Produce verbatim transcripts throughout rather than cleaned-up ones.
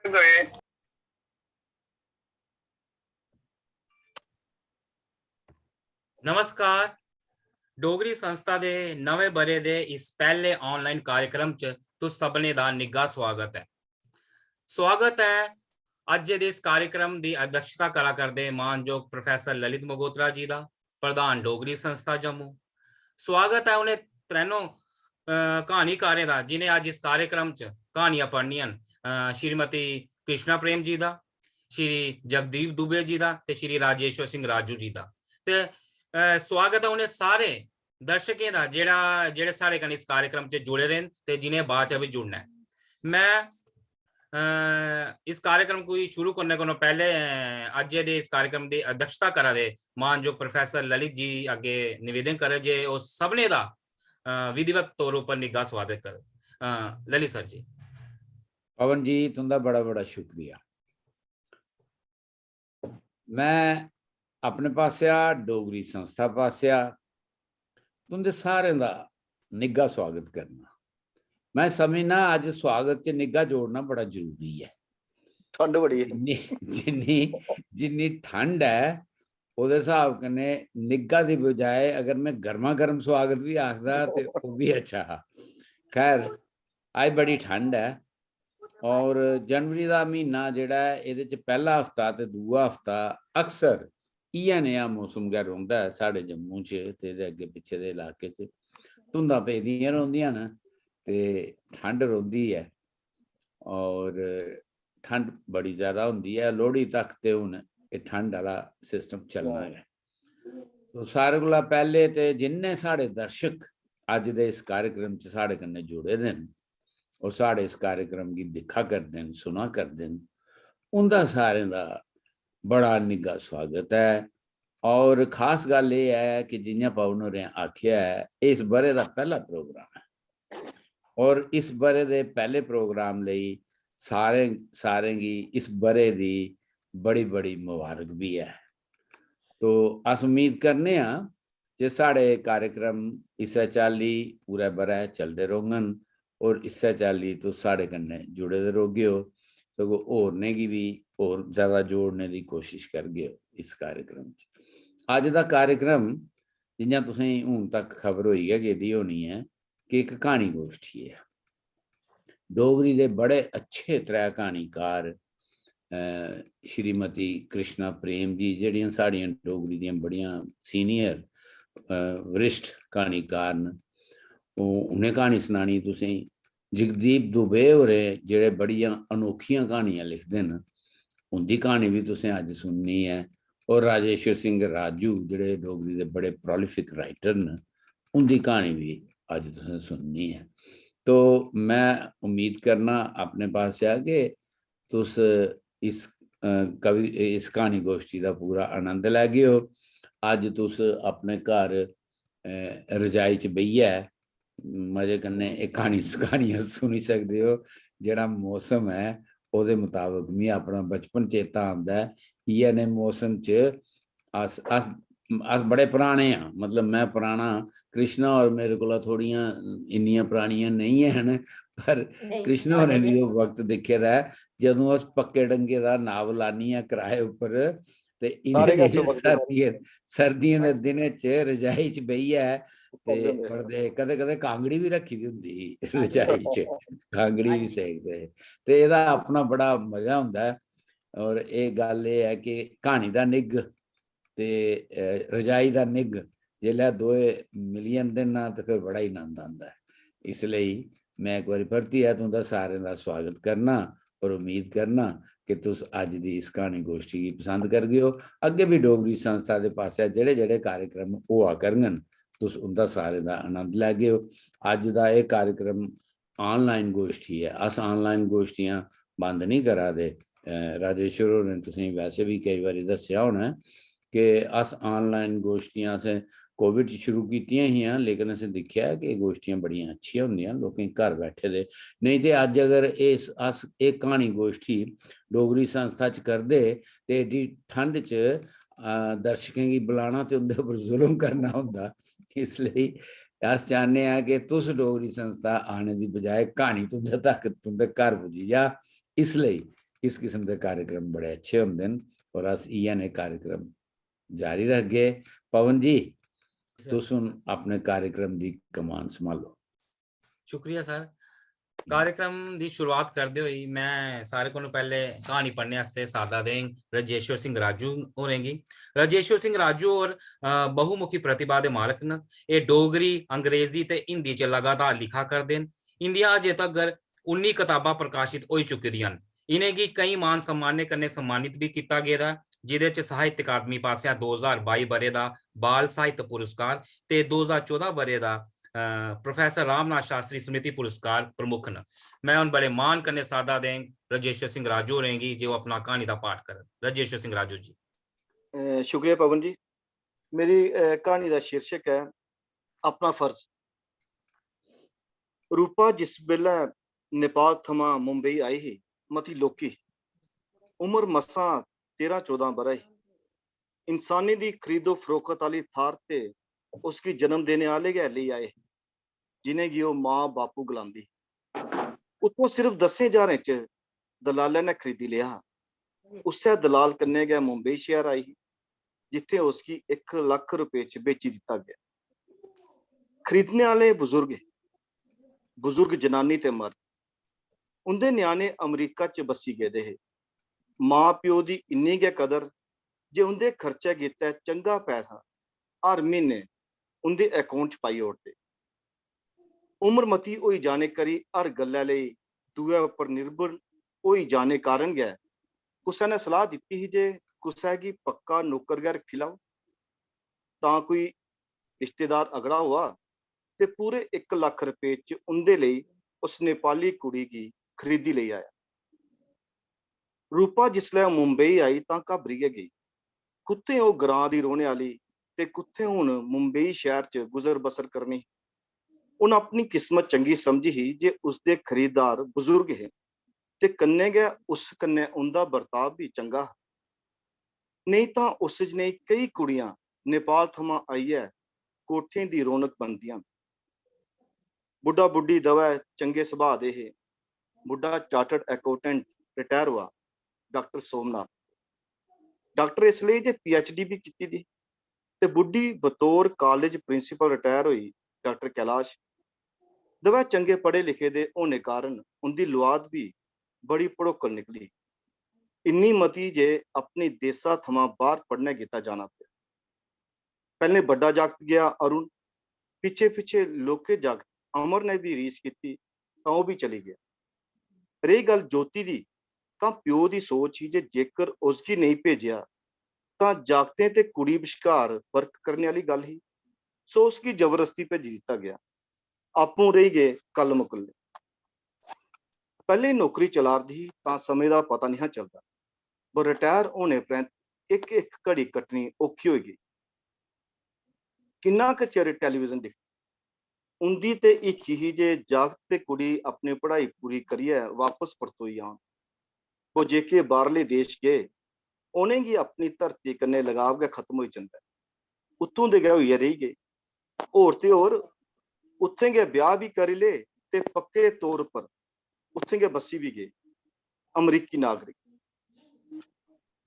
गए। नमस्कार। डोगरी संस्था दे नमें ब'रे दे इस पैह्ले online कार्यक्रम च तुस सभनें दा निग्घा स्वागत ऐ। स्वागत ऐ अज्जै दे इस कार्यक्रम दी अध्यक्षता करा करदे मानजोग प्रोफेसर ललित मगोत्रा जी दा, प्रधान डोगरी संस्था जम्मू। स्वागत ऐ उ'नें त्रैनों, अ, क्हानीकारें दा जि'नें अज्ज इस कार्यक्रम च क्हानियां पढ़नियां न, अ, श्रीमती कृष्णा प्रेम जी दा, श्री जगदीप दुबे जी दा ते श्री राजेश्वर सिंह राजू जी दा। ते, अ, स्वागत ऐ उ'नें सारे दर्शकें दा जेह्ड़ा, जेह्ड़े साढ़े कन्नै इस कार्यक्रम च जुड़े दे न ते जि'नें बाद च बी जुड़ना ऐ। में, अ, इस कार्यक्रम गी शुरू करने कोला पैह्ले, अ, अज्जै दे इस कार्यक्रम दी अध्यक्षता करा दे मानजोग प्रोफेसर ललित जी अग्गे निवेदन करै जे ओह् सभनें दा, अ, विधिवत तौर उप्पर निग्घा स्वागत करै। अ, ललित सर जी। पवन जी, तुं'दा बड़ा बड़ा शुक्रिया। में अपने पासेआ, डोगरी संस्था पासेआ तुं'दे सारें दा निग्घा स्वागत करना। में समझना अज्ज स्वागत च निग्घा जोड़ना बड़ा जरूरी ऐ। ठंड बड़ी ऐ। जिन्नी, जिन्नी, जिन्नी ठंड ऐ, ओह्दे स्हाब कन्नै निग्घा दी बजाए अगर में गर्मा गर्म स्वागत बी आखदा ते ओह् बी अच्छा हा। खैर, अज्ज बड़ी ठंड ऐ और जनवरी दा म्हीना जेह्ड़ा ऐ, एह्दे च पैह्ला हफ्ता ते दूआ हफ्ता अक्सर इ'यै नेहा मौसम गै रौंह्दा ऐ साढ़े जम्मू च ते एह्दे अग्गें पिच्छे दे इलाके च। धुंधां पेदियां रौंह्दियां न ते ठंड रौंह्दी ऐ और ठंड बड़ी ज्यादा होंदी ऐ। लोह्ड़ी तक ते हून एह् ठंड आह्ला system चलना गै। तो सारें कोला पैह्ले ते जिन्ने साढ़े दर्शक अज्ज दे इस कार्यक्रम च साढ़े कन्नै जुड़े दे न और साढ़े इस कार्यक्रम गी दिक्खा करदे न, सुना करदे न, उं'दा सारें दा बड़ा निग्घा स्वागत ऐ। और खास गल्ल एह् ऐ कि जि'यां पवन होरें आखेआ ऐ, एह् इस ब'रे दा पैह्ला प्रोग्राम ऐ और इस ब'रे दे पैह्ले प्रोग्राम लेई सारें, सारें गी इस ब'रे दी बड़ी, बड़ी मबारक बी ऐ। तो अस उम्मीद करने आं जे साढ़े कार्यक्रम इस्सै चाल्ली पूरै ब'रै चलदे रौह्ङन और इस्सै चाल्ली तुस साढ़े कन्नै जुड़े दे रौह्गेओ, सगों होरनें गी बी होर ज्यादा जोड़ने दी कोशिश करगेओ इस कार्यक्रम च। अज्ज दा कार्यक्रम, जि'यां तुसें गी हून तक खबर होई गै गेदी होनी ऐ कि इक क्हानी गोश्ठी ऐ। डोगरी दे बड़े अच्छे त्रै क्हानीकार, अ, श्रीमती कृष्णा प्रेम जी, जेह्ड़ियां साढ़ियां डोगरी दियां बड़ियां senior, अ, वरिष्ठ क्हानीकार न, ओह्, उ'नें क्हानी सनानी तुसें गी। जगदीप दुबे होरें जेह्ड़े बड़ियां अनोखियां क्हानियां लिखदे न, उं'दी क्हानी बी तुसें अज्ज सुननी ऐ। और राजेश्वर सिंह राजू जेह्ड़े डोगरी दे बड़े prolific writer न, उं'दी क्हानी बी अज्ज तुसें सुननी ऐ। तो में उम्मीद करना अपने पासेआ कि तुस इस, अ, कवि, इस क्हानी गोश्ठी दा पूरा आनंद लैगेओ। अज्ज तुस अपने घर, अ, रजाई च बेहियै मजे कन्नै एह् क्हानी, क्हानियां सुनी सकदे ओ। जेह्ड़ा मौसम ऐ, ओह्दे मताबक मिगी अपना बचपन चेता आंदा ऐ। इ'यै नेह् मौसम च अस, अस, अस बड़े पराने आं, मतलब, में पराना, कृष्णा होर मेरे कोला थोह्ड़ियां इन्नियां परानियां नेईं हैन, पर नेईं, कृष्णा होरें बी ओह् वक्त दिक्खे दा ऐ, जदूं अस पक्के डंगे दा नावल आह्नियै कराए उप्पर ते इ'नें सारे गै दिनें उस वक्त सर्दियें, सर्दियें दे दिनें च रजाई च बेहियै ते पढ़दे हे। कदें-कदें कांगड़ी बी रक्खी दी होंदी ही रजाई च, कांगड़ी बी सेकदे हे। ते एह्दा अपना बड़ा मजा होंदा ऐ। और एह् गल्ल एह् ऐ कि क्हानी दा निग्घ ते, अ, रजाई दा निग्घ जेल्लै दोए मिली जंदे न ते फिर बड़ा ही आनंद आंदा ऐ। इस लेई में इक बारी परतियै तुं'दा सारें दा स्वागत करना और उम्मीद करना कि तुस अज्ज दी इस क्हानी गोश्ठी गी पसंद करगेओ। अग्गें बी डोगरी संस्था दे पासेआ जेह्ड़े-जेह्ड़े कार्यक्रम होआ करङन, तुस उं'दा सारें दा आनंद लैगेओ। अज्ज दा एह् कार्यक्रम online गोश्ठी ऐ। अस online गोश्ठियां बंद निं करा दे। अ, राजेश्वर होरें तुसें गी वैसे बी केई बारी दस्सेआ होना ऐ कि अस online गोश्ठियां असें COVID च शुरू कीतियां हियां, लेकिन असें दिक्खेआ कि एह् गोश्ठियां बड़ियां अच्छियां होंदियां, लोकें घर बैठे दे। नेईं ते अज्ज अगर एह् स-, अस एह् क्हानी गोश्ठी डोगरी संस्था च करदे ते एड्डी ठंड च, अ, दर्शकें गी बुलाना ते उं'दे उप्पर जुल्म करना होंदा। इस लेई अस चाह्न्ने आं कि तुस डोगरी संस्था आने दी बजाए क्हानी तुं'दे तक, तुं'दे घर पुज्जी जा। इस लेई इस किस्म दे कार्यक्रम बड़े अच्छे होंदे न और अस इ'यै नेह् कार्यक्रम जारी रखगे। पवन जी, तुस हून अपने कार्यक्रम दी कमान संभालो। शुक्रिया सर। कार्यक्रम दी शुरुआत करदे होई मैं सारे कोलों पैह्ले क्हानी पढ़ने आस्तै सादा देंग राजेश्वर सिंह राजू होरें गी। राजेश्वर सिंह राजू होर, अ, बहुमुखी प्रतिभा दे मालक न। एह् डोगरी, अंग्रेजी ते हिंदी च लगातार लिखा करदे न। इंदियां अजें तगर उन्नी कताबां प्रकाशत होई चुकी दियां न। इ'नेंगी केई मान सम्मानें कन्नै सम्मानित बी कीता गेदा ऐ, जेह्दे च साहित्य अकादमी पासेआ दो ज्हार बाई ब'रे दा बाल साहित्य पुरस्कार ते दो ज्हार चौदां ब'रे दा, अ, प्रोफेसर रामनाथ शास्त्री स्मृति पुरस्कार प्रमुख न। मैं हून बड़े मान कन्नै सादा देंग राजेश्वर सिंह राजू होरें गी जे ओह् अपना क्हानी दा पाठ करन। राजेश्वर सिंह राजू जी। अ, शुक्रिया पवन जी। मेरी, अ, क्हानी दा शीर्षक ऐ अपना फर्ज। रूपा जिस बेल्लै नेपाल थमां मुंबई आई ही, मती लौह्की ही। उम्र मसां तेरां चौदां ब'रे ही। इंसानें दी खरीदो फरोख्त आह्ली थाह्र ते उसगी जन्म देने आह्ले गै लेई आए हे, जि'नेंगी ओह् मां बापू गलांदी ही। उत्थुआं सिर्फ दसें ज्हारें च दलालै ने खरीदी लेआ हा। उस्सै दलाल कन्नै गै मुंबई शैह्र आई ही, जित्थें उसगी इक लक्ख रपेऽ च बेची दित्ता गेआ। खरीदने आह्ले बुजुर्ग हे, बुजुर्ग जनानी ते मर्द। उं'दे ञ्याणे अमरीका च बस्सी गेदे हे। मां प्यो दी इन्नी गै कदर जे उं'दे खर्चे गितै चंगा पैसा हर म्हीने उं'दे अकाउंट च पाई ओड़दे। उम्र मती होई जाने करी हर गल्लै लेई दूए उप्पर निर्भर होई जाने कारण गै कुसै ने सलाह् दित्ती ही जे कुसै गी पक्का नौकर गै रक्खी लैओ, तां कोई रिश्तेदार अगड़ा होआ ते पूरे इक लक्ख रपेऽ च उं'दे लेई उस नेपाली कुड़ी गी खरीदी लेई आया। रूपा जिसलै मुंबई आई तां घाबरी गै गेई। कुत्थें ओह् ग्रां दी रौह्ने आह्ली ते कुत्थें हून मुंबई शैह्र च गुजर बसर करनी। उन अपनी किस्मत चंगी समझी ही जे उसदे खरीदार बुजुर्ग हे ते कन्नै गै उस कन्नै उं'दा बर्ताव बी चंगा हा। नेईं तां उस जनेही केई कुड़ियां नेपाल थमां आइयै कोठें दी रौनक बनदियां न। बुड्ढा बुड्ढी दवै चंगे सुभाऽ दे हे। बुड्ढा चार्टर्ड अकाउंटेंट रिटायर होआ, डाक्टर सोमनाथ। डाक्टर इसलेई जे पीएचडी बी कीती दी ते बुड्ढी बतौर कालेज प्रिंसिपल रिटायर होई, डाक्टर कैलाश। दवै चंगे पढ़े लिखे दे होने कारण उं'दी लुआद बी बड़ी भड़ोकल निकली। इन्नी मती जे अपनी देसा थमां बाह्र पढ़ने गितै जाना पेआ। पैह्लें बड्डा जागत गेआ अरुण, पिच्छे पिच्छे लौह्के जागत अमर ने बी रीस कीती तां ओह् बी चली गेआ। रेही गल्ल ज्योति दी तां प्यो दी सोच ही जे जेकर उसगी नेईं भेजेआ तां जागतें ते कुड़ी बश्कार फर्क करने आह्ली गल्ल ही। सो उसगी जबरदस्ती भेजी दित्ता गेआ। आपूं रेही गे कल्ल मुकल्ले। पैह्लें नौकरी चला'रदी ही तां समें दा पता नेहा चलदा, पर रिटायर होने परैंत इक इक घड़ी कट्टनी औखी होई गेई। किन्ना क चिर टैलीविजन दिखदी? उं'दी ते हीखी ही जे जागत ते कुड़ी अपनी पढ़ाई पूरी करियै वापस परतोई औन। ओह् जेह्के बाह्रले देश गे, उ'नेंगी अपनी धरती कन्नै लगाव गै खत्म होई जंदा ऐ। उत्थूं दे गै होइयै रेही गे। होर ते होर उत्थें गै ब्याह् बी करी ले ते पक्के तौर पर उत्थें गै बस्सी बी गे। अमरीकी नागरिक।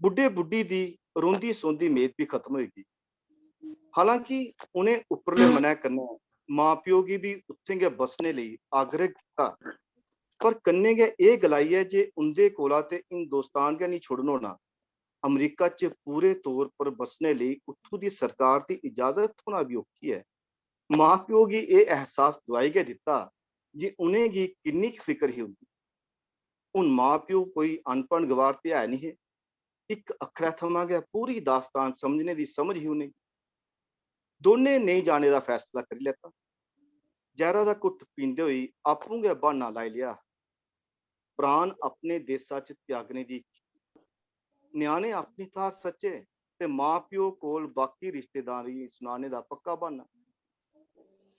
बुड्ढे बुड्ढी दी रौंह्दी सौंह्दी मेद बी खत्म होई गेई। हालांकि उ'नें उप्परले मनै कन्नै मां प्यो गी बी उत्थें गै बस्सने लेई आग्रह कीता, पर कन्नै गै एह् गलाइयै जे उं'दे कोला ते हिंदुस्तान गै निं छुड़न होना, अमरीका च पूरे तौर पर बस्सने लेई उत्थूं दी सरकार दी इजाजत थ्होना बी औखी ऐ। मां प्यो गी एह् एहसास दुआई गै दित्ता जे उ'नेंगी किन्नी क फिकर ही उं'दी। हून मां प्यो कोई अनपढ़ गवार ते है निं हे, इक अक्खरै थमां गै पूरी दास्तान समझने दी समझ ही उ'नेंगी। दौनें नेईं जाने दा फैसला करी लैता। जैह्रा दा घुट्ट पींदे होई आपूं गै ब्हान्ना लाई लेआ। प्राण अपने देसा च त्यागने दी इच्छा। ञ्याणे अपनी थाह्र सच्चे ते मां प्यो कोल बाकी रिश्तेदारें गी सनाने दा पक्का ब्हान्ना।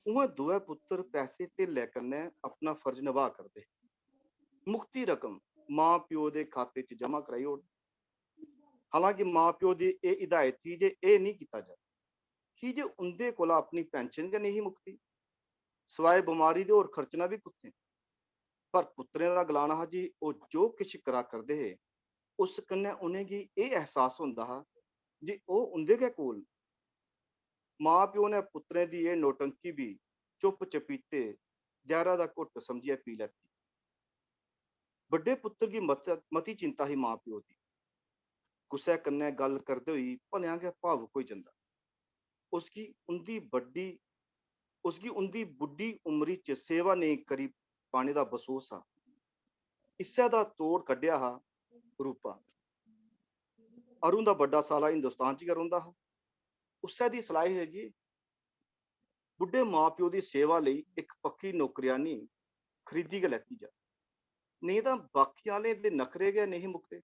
उ'आं दोऐ पुत्तर पैसे धेल्लै कन्नै अपना फर्ज नभाऽ करदे। मुख्ती रकम मां प्यो दे खाते च जमा कराई ओड़न। हालांकि मां प्यो दी एह् हिदायत ही जे एह् नेईं कीता जा, की जे उं'दे कोला अपनी पैंशन गै नेईं ही मुकदी। सवाए बमारी दे होर खर्चना बी कुत्थें? पर पुत्तरें दा गलाना हा जे ओह् जो किश करा करदे हे, उस कन्नै उ'नेंगी एह् एहसास होंदा हा जे ओह् उं'दे गै कोल न। मां-प्यो ने पुत्तरें दी एह् नौटंकी बी चुप्प-चपीते जैह्रा दा घुट्ट समझियै पी लैती। बड्डे पुत्तर गी मत-, मती चिंता ही मां-प्यो दी। कुसै कन्नै गल्ल करदे होई भलेआं गै भावुक होई जंदा। उसगी उं'दी बड्डी, उसगी उं'दी बुड्ढी उमरी च सेवा नेईं करी पाने दा बसोस हा। इस्सै दा तोड़ कड्ढेआ हा रूपा। अरुण दा बड्डा साला हिंदुस्तान च गै रौंह्दा हा। उस्सै दी सलाह ही जे बुड्ढे मां-प्यो दी सेवा लेई इक पक्की नौकरियानी खरीदी गै लैती जा, नेईं तां बाकी आह्लें दे नखरे गै नेईं मुकदे।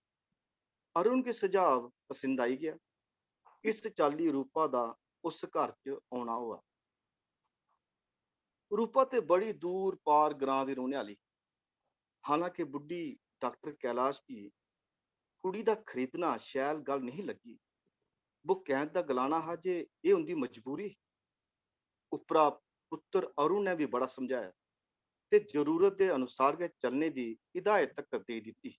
अरुण गी सुझाव पसंद आई गेआ। इस चाल्ली रूपा दा उस घर च औना होआ। रूपा ते बड़ी दूर पार ग्रां दी रौह्ने आह्ली। हालांकि बुड्ढी डाक्टर कैलाश गी कुड़ी दा खरीदना शैल गल्ल नेईं लग्गी। बो कैंत दा गलाना हा जे एह् उं'दी मजबूरी ही। उप्परा पुत्तर अरुण ने बी बड़ा समझाया ते जरूरत दे अनुसार गै चलने दी हिदायत तक देई दित्ती।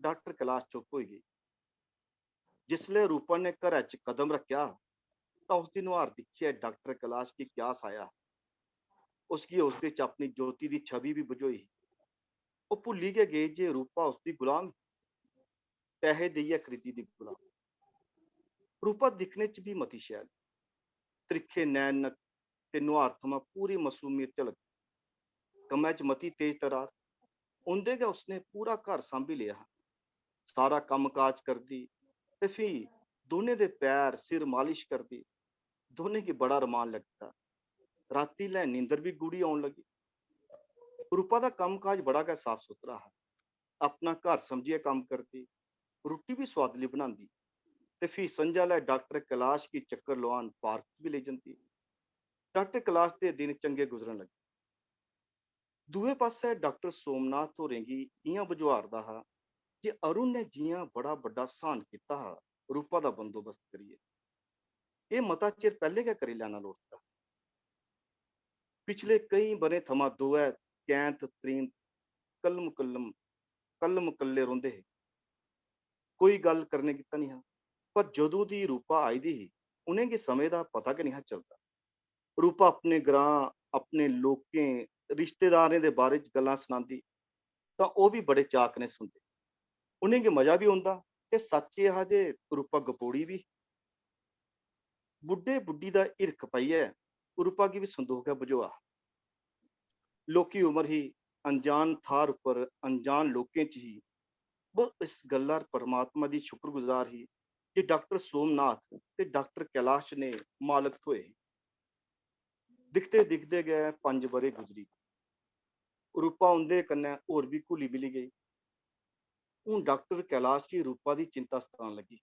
डाक्टर कैलाश चुप होई गेई। जिसलै रूपा ने घरै च कदम रक्खेआ, तां उसदी नुहार दिक्खियै डाक्टर कैलाश गी क्यास आया। उसगी उसदे च अपनी ज्योति दी छवि बी बझोई ही। ओह् भुल्ली गै गे जे रूपा उसदी गुलाम ही, पैहे देइयै खरीदी दी गुलाम। रूपा दिक्खने च बी मती शैल, त्रिक्खे नैन न ते नुहार थमां पूरी मासूमियत झलकदी। कम्मै च मती तेज तरार। औंदे गै उसने पूरा घर सांभी लेआ हा। सारा कम्म-काज करदी ते फ्ही दौनें दे पैर, सिर मालिश करदी। दौनें गी बड़ा रमान लगदा। रातीं लै नींदर बी गूढ़ी औन लगी। रूपा दा कम्म-काज बड़ा गै साफ-सुथरा हा। अपना घर समझियै कम्म करदी, रुट्टी बी सोआदली बनांदी ते फ्ही संझा लै डाक्टर कैलाश गी चक्कर लोआन पार्क बी लेई जंदी। डाक्टर कैलाश दे दिन चंगे गुजरन लगे। दूए पासै डाक्टर सोमनाथ होरें गी इ'यां बझोआरदा हा जे अरुण ने जि'यां बड़ा बड्डा स्हान कीता हा रूपा दा बंदोबस्त करियै। एह् मता चिर पैह्लें गै करी लैना लोड़दा। पिछले केईं ब'रें थमां दोऐ कैंत त्रीमत कल्ल-मकल्लम, कल्ल-मकल्ले रौंह्दे हे। कोई गल्ल करने गित्ता निं हा, पर जदूं दी रूपा आई दी ही, उ'नेंगी समें दा पता गै निं हा चलदा। रूपा अपने ग्रां, अपने लोकें, रिश्तेदारें दे बारे च गल्लां सनांदी, तां ओह् बी बड़े चाऽ कन्नै सुनदे। उ'नेंगी मजा बी औंदा ते सच्च एह् हा जे रूपा गपोड़ी बी। बुड्ढे बुड्ढी दा हिरख पाइयै रूपा गी बी संदोख गै बझोआ। लौह्की उमर ही, अनजान थाह्र उप्पर, अनजान लोकें च ही। बो इस गल्ला पर परमात्मा दी शुक्रगुजार ही जे डाक्टर सोमनाथ ते डाक्टर कैलाश ने मालक थ्होए हे। दिखदे-दिखदे गै पंज ब'रे गुजरी गे। रूपा उं'दे कन्नै होर बी घुली-मिली गेई। हून डाक्टर कैलाश गी रूपा दी चिंता सतान लगी।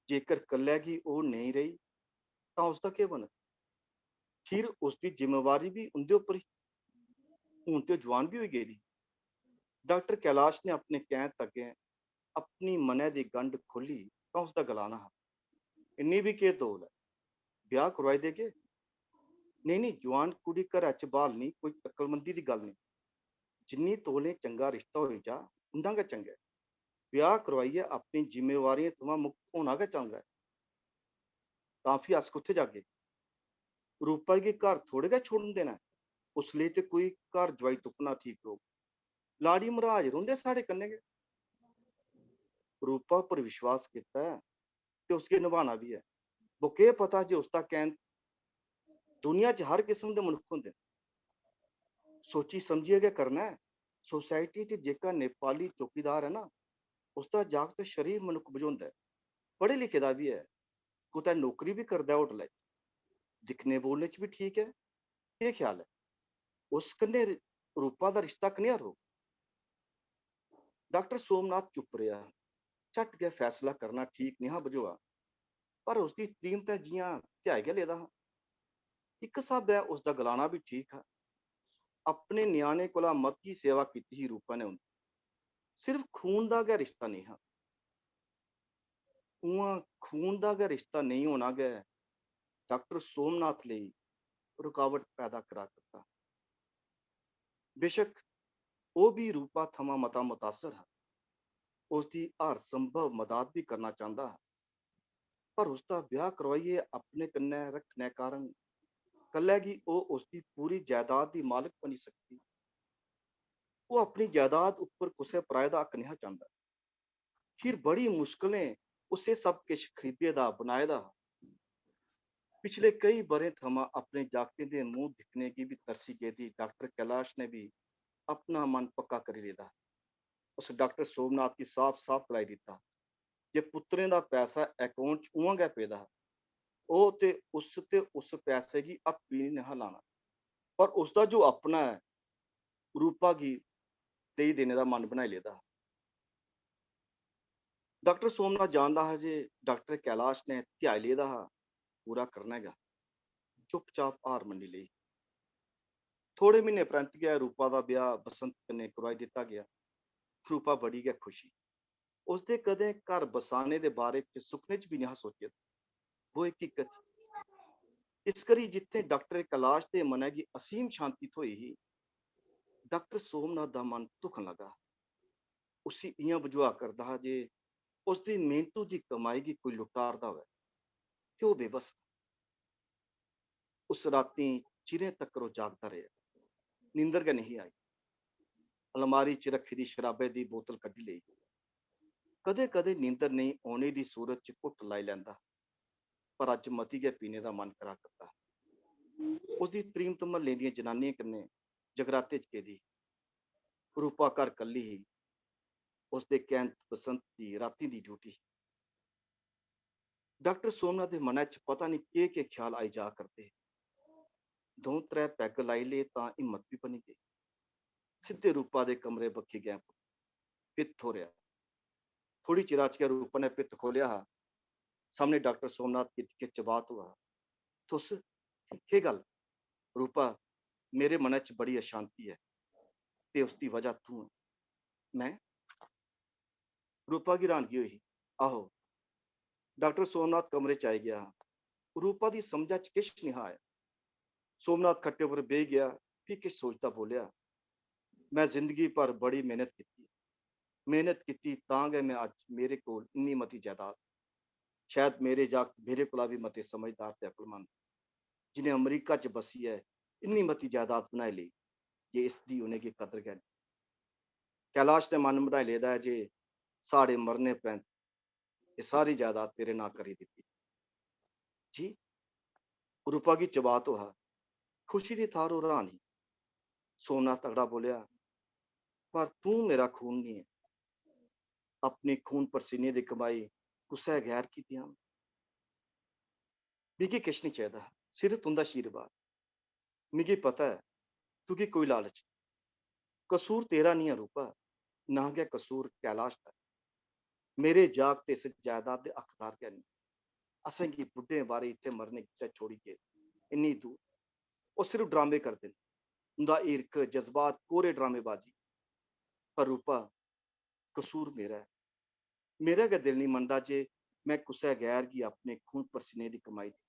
जेकर कल्लै गी ओह् नेईं रेही, तां उसदा केह् बनग? खीर उसदी जिम्मेवारी बी उं'दे उप्पर ही। हून ते ओह् जुआन बी होई गेदी। डाक्टर कैलाश ने अपने कैंत अग्गें अपनी मनै दी गंढ खोह्ल्ली तां उसदा गलाना हा, "इन्नी बी केह् तौल ऐ? ब्याह् करोआई देगे।" "नेईं, नेईं, जुआन कुड़ी घरै च ब्हालनी कोई अक्लमंदी दी गल्ल नेईं। जिन्नी तौले चंगा रिश्ता होई जा, उन्ना गै चंगा ऐ। ब्याह् करोआइयै अपनी जिम्मेवारियें थमां मुक्त होना गै चंगा ऐ।" "तां फ्ही अस कुत्थै जागे? रूपा गी घर थोड़े गै छोड़न देना ऐ। उस लेई ते कोई घर जुआई तुप्पना ठीक रौह्ग। लाड़ी मर्हाज रौंह्दे साढ़े कन्नै गै।" रूपा उप्पर विश्वास कीता ऐ ते उसगी नभाना बी ऐ। बो केह् पता जे उसदा कैंत दुनिया च हर किस्म दे मनुक्ख होंदे न। सोची समझियै गै करना ऐ। सोसाइटी च जेह्का नेपाली चौकीदार ऐ ना, उसदा जागत शरीफ मनुक्ख बझोंदा ऐ, पढ़े लिखे दा बी ऐ, कुतै नौकरी बी करदा ऐ होटलै च, दिक्खने बोलने च बी ठीक ऐ। केह् ख्याल ऐ, उस कन्नै रूपा दा रिश्ता कनेहा रौह्ग? डाक्टर सोमनाथ चुप्प रेहा। झट गै फैसला करना ठीक नेहा बझोआ, पर उसदी त्रीमतै जि'यां ध्याई गै लेदा हा। इक स्हाबै उसदा गलाना बी ठीक हा। अपने ञ्याणे कोला मती सेवा कीती ही रूपा ने उं'दी। सिर्फ खून दा गै रिश्ता नेईं हा। उ'आं खून दा गै रिश्ता नेईं होना गै डाक्टर सोमनाथ लेई रुकावट पैदा करा करदा। बेशक, ओह् बी रूपा थमां मता मुतासर हा। उसदी हर संभव मदद बी करना चांह्दा हा, पर उसदा ब्याह करवाइयै अपने कन्नै रक्खने कारण कल्लै गी ओह् उसदी पूरी जायदाद दी मालक बनी सकदी। ओह् अपनी जायदाद उप्पर कुसै पराए दा हक नेहा चांह्दा। खीर बड़ी मुश्कलें उस एह् सब किश खरीदे दा, बनाए दा हा। पिछले केई ब'रें थमां अपने जागतें दे मूंह दिक्खने गी बी तरसी गेदी डाक्टर कैलाश ने बी अपना मन पक्का करी लेदा हा। उस डाक्टर सोमनाथ गी साफ-साफ गलाई दित्ता जे पुत्तरें दा पैसा अकाउंट च उ'आं गै पेदा हा। ओह् ते उस ते उस पैसे गी हत्थ बी नेईं हा लाना। पर उसदा जो अपना ऐ, रूपा गी देई देने दा मन बनाई लेदा हा। डाक्टर सोमनाथ जानदा हा जे डाक्टर कैलाश ने ध्याई लेदा हा, पूरा करना गै। चुपचाप हार मन्नी लेई। थोड़े म्हीने परैंत गै रूपा दा ब्याह बसंत कन्नै करोआई दित्ता गेआ। रूपा बड़ी गै खुश ही। उसदे कदें घर बसाने दे बारे च सुखने च बी नेहा सोचे दा। वो हकीकत ही। इस करी जित्थें डाक्टर कैलाश दे मनै गी असीम शांति थ्होई ही, डाक्टर सोमनाथ दा मन धुखन लगा। उसी इ'यां बझोआ करदा हा जे उसदी मेहनतू दी कमाई गी कोई लुट्टा 'रदा होऐ ते ओह् बेबस हा। उस रातीं चिरें तक्कर ओह् जागदा रेहा। नींदर गै नेही आई। अलमारी च रक्खी दी शराबै दी बोतल कड्ढी लेई। कदें-कदें नींदर नेईं औने दी सूरत च घुट्ट लाई लैंदा, पर अज्ज मती गै पीने दा मन करा करदा। उसदी त्रीमत म्हल्ले दियें जनानियें कन्नै जगराते च गेदी। रूपा घर कल्ली ही। उसदे कैंत बसंत दी रातीं दी ड्यूटी ही। डाक्टर सोमनाथ दे मनै च पता निं केह्-केह् ख्याल आई जा करदे हे। द'ऊं त्रै पैग लाई ले तां हिम्मत बी बनी गेई। सिद्धे रूपा दे कमरे बक्खी गै पित्त ठोरेआ। थोड़ी चिरा च गै रूपा ने पित्त खोलेआ हा। सामने डाक्टर सोमनाथ गी दिक्खियै चबात होआ हा। "तुस? केह् गल्ल?" "रूपा, मेरे मनै च बड़ी अशांति ऐ ते उसदी वजह तूं ऐ।" "में?" रूपा गी र्हानगी होई ही। "आहो।" डाक्टर सोमनाथ कमरे च आई गेआ हा। रूपा दी समझा च किश नेहा आया। सोमनाथ खट्टे पर बेही गेआ, फ्ही किश सोचदा बोलेआ, "में जिंदगी भर बड़ी मेहनत कीती। मेहनत कीती तां गै में अज्ज मेरे कोल इन्नी मती जायदाद। शायद मेरे जागत मेरे कोला बी मते समझदार ते अकलमंद, जि'नें अमरीका च बस्सियै इन्नी मती जायदाद बनाई लेई जे इसदी उ'नेंगी कदर गै नेईं। कैलाश ने मन बनाई लेदा ऐ जे साढ़े मरने परैंत एह् सारी जायदाद तेरे नां करी दित्ती।" "जी?" रूपा गी चबात होआ। खुशी दी थाह्र ओह् र्हानी। सोमनाथ तगड़ा बोलेआ, "पर तूं मेरा खून निं ऐ। अपने खून पसीने दी कमाई कुसै गैर गी देआं? मिगी किश निं चाहिदा, सिर्फ तुं'दा आशीर्वाद। मिगी पता ऐ तुगी कोई लालच। कसूर तेरा निं ऐ रूपा, ना गै कसूर कैलाश दा। मेरे जागत इस जायदाद दे हकदार गै निं। असेंगी बुड्ढें बारै इत्थै मरने गितै छोड़ी गे, इन्नी दूर। ओह् सिर्फ ड्रामे करदे न। उं'दा हिरख, जज्बात, कोरे ड्रामेबाजी। पर रूपा, कसूर मेरा ऐ। मेरा गै दिल निं मनदा जे में कुसै गैर गी अपने खून पसीने दी कमाई दें।"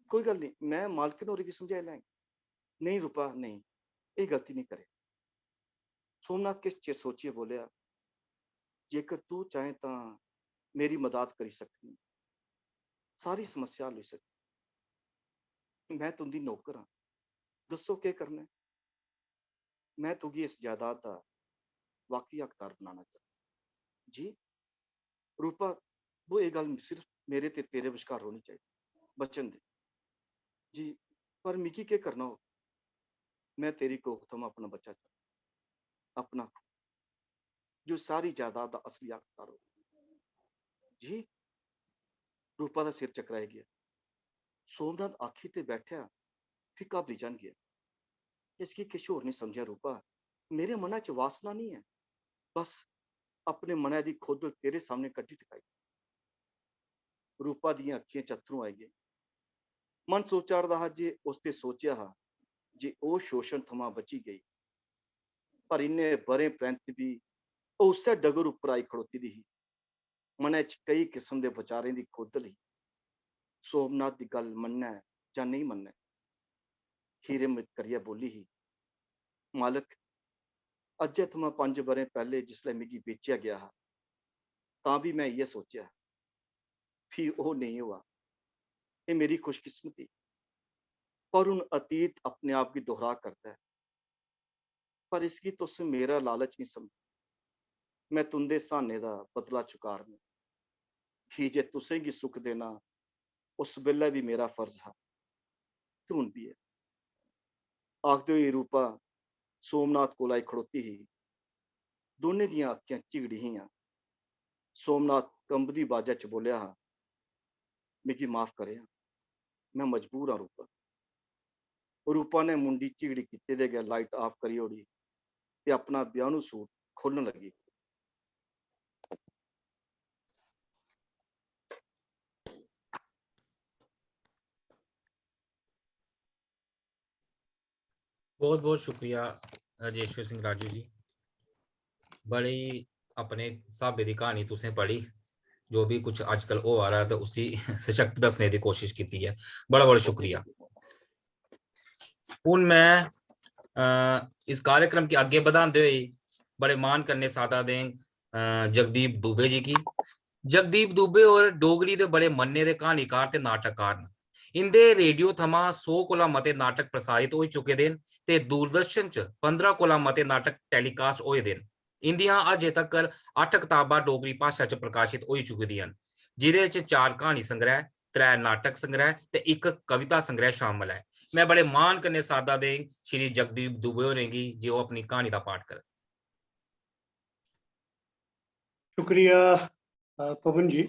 "कोई गल्ल निं, में मालकिन होरें गी समझाई लैङ।" "नेईं रूपा, नेईं, एह् गलती निं करेआं।" सोमनाथ किश चिर सोचियै बोलेआ, "जेकर तूं चाहें तां मेरी मदाद करी सकनी। सारी समस्या हल होई सकदी। में तुं'दी नौकर आं। दस्सो केह् करना ऐ? में तुगी इस जायदाद दा वाकई हकदार बनाना चाह्न्नां।" "जी?" "रूपा, वो एह् गल्ल सिर्फ मेरे ते तेरे बश्कार रौह्नी चाहिदी। वचन दे।" "जी, पर मिगी केह् करना होग? में तेरी कोख थमां अपना बच्चा चुनना, अपना खून, जो सारी जायदाद दा असली हकदार होग।" "जी?" रूपा दा सिर चकराई गेआ। सोमनाथ आखी ते बैठेआ, फ्ही घाबरी जन गेआ। "इसगी किश होर निं समझेआं रूपा, मेरे मना च वासना निं ऐ, बस अपने मनै दी खोदल तेरे सामने कड्ढी टकाई।" रूपा दियें अक्खियें च अत्थरूं आई गे। मन सोचा 'रदा हा जे उसने सोचेआ हा जे ओह् शोशण थमां बची गेई, पर इन्ने ब'रें परैंत बी ओह् उस्सै डगर उप्पर आई खड़ोती दी ही। मनै च केई किस्म दे बचारें दी खोदल ही। सोमनाथ दी गल्ल मन्नै जां नेईं मन्नै, खीर हिम्मत करियै बोली ही, "मालक, अज्जै थमां पंज ब'रें पैह्ले जिसलै मिगी बेचेआ गेआ हा, तां बी में इ'यै सोचेआ, फ्ही ओह् नेईं होआ। एह् मेरी खुशकिस्मती। पर हून अतीत अपने आप गी दोहरा करदा ऐ। पर इसगी तुस मेरा लालच निं समझो। में तुं'दे स्हाने दा बदला चुकारन, की जे तुसें गी सुख देना उस बेल्लै बी मेरा फर्ज हा ते हून बी ऐ। आखदे होई रूपा सोमनाथ कोला आई खड़ोती ही। दोनें दियां अक्खियां झिगड़ी हियां। सोमनाथ कंबदी बाजा च बोलेआ हा, "मिगी माफ करेआं, में मजबूर आं रूपा।" रूपा ने मुंडी झिगड़ी कीते दे गै लाइट ऑफ करी ओड़ी ते अपना ब्याहनू सूट खोलन लगी। बहुत बहुत शुक्रिया राजेश्वर सिंह राजू जी, बड़ी अपने स्हाबे दी कहानी तुसें पढ़ी, जो भी कुछ अजकल होआ रहा ते उसी सशक्त दस्सने दी कोशिश कीती ऐ। बड़ा बड़ा शुक्रिया। हून मैं अ, इस कार्यक्रम गी अग्गें बधांदे होई बड़े मान कन्नै सादा देंग अ, जगदीप दुबे जी गी। जगदीप दुबे होर डोगरी दे बड़े मन्ने दे कहानीकार ते नाटककार न। इंदे रेडियो थमां सौ कोला मते नाटक प्रसारित होई चुके दे न ते दूरदर्शन च पंदरां कोला मते नाटक टेलीकास्ट होए दे न। इंदियां अजें तकर अट्ठ कताबां डोगरी भाशा च प्रकाशत होई चुकी दियां न, जिदे च चार कहानी संग्रह, त्रै नाटक संग्रह ते इक कविता संग्रह शामिल ऐ। मैं बड़े मान कन्नै सादा देंग श्री जगदीप दुबे होरें गी जे ओह् अपनी कहानी दा पाठ करन। शुक्रिया अ, पवन जी।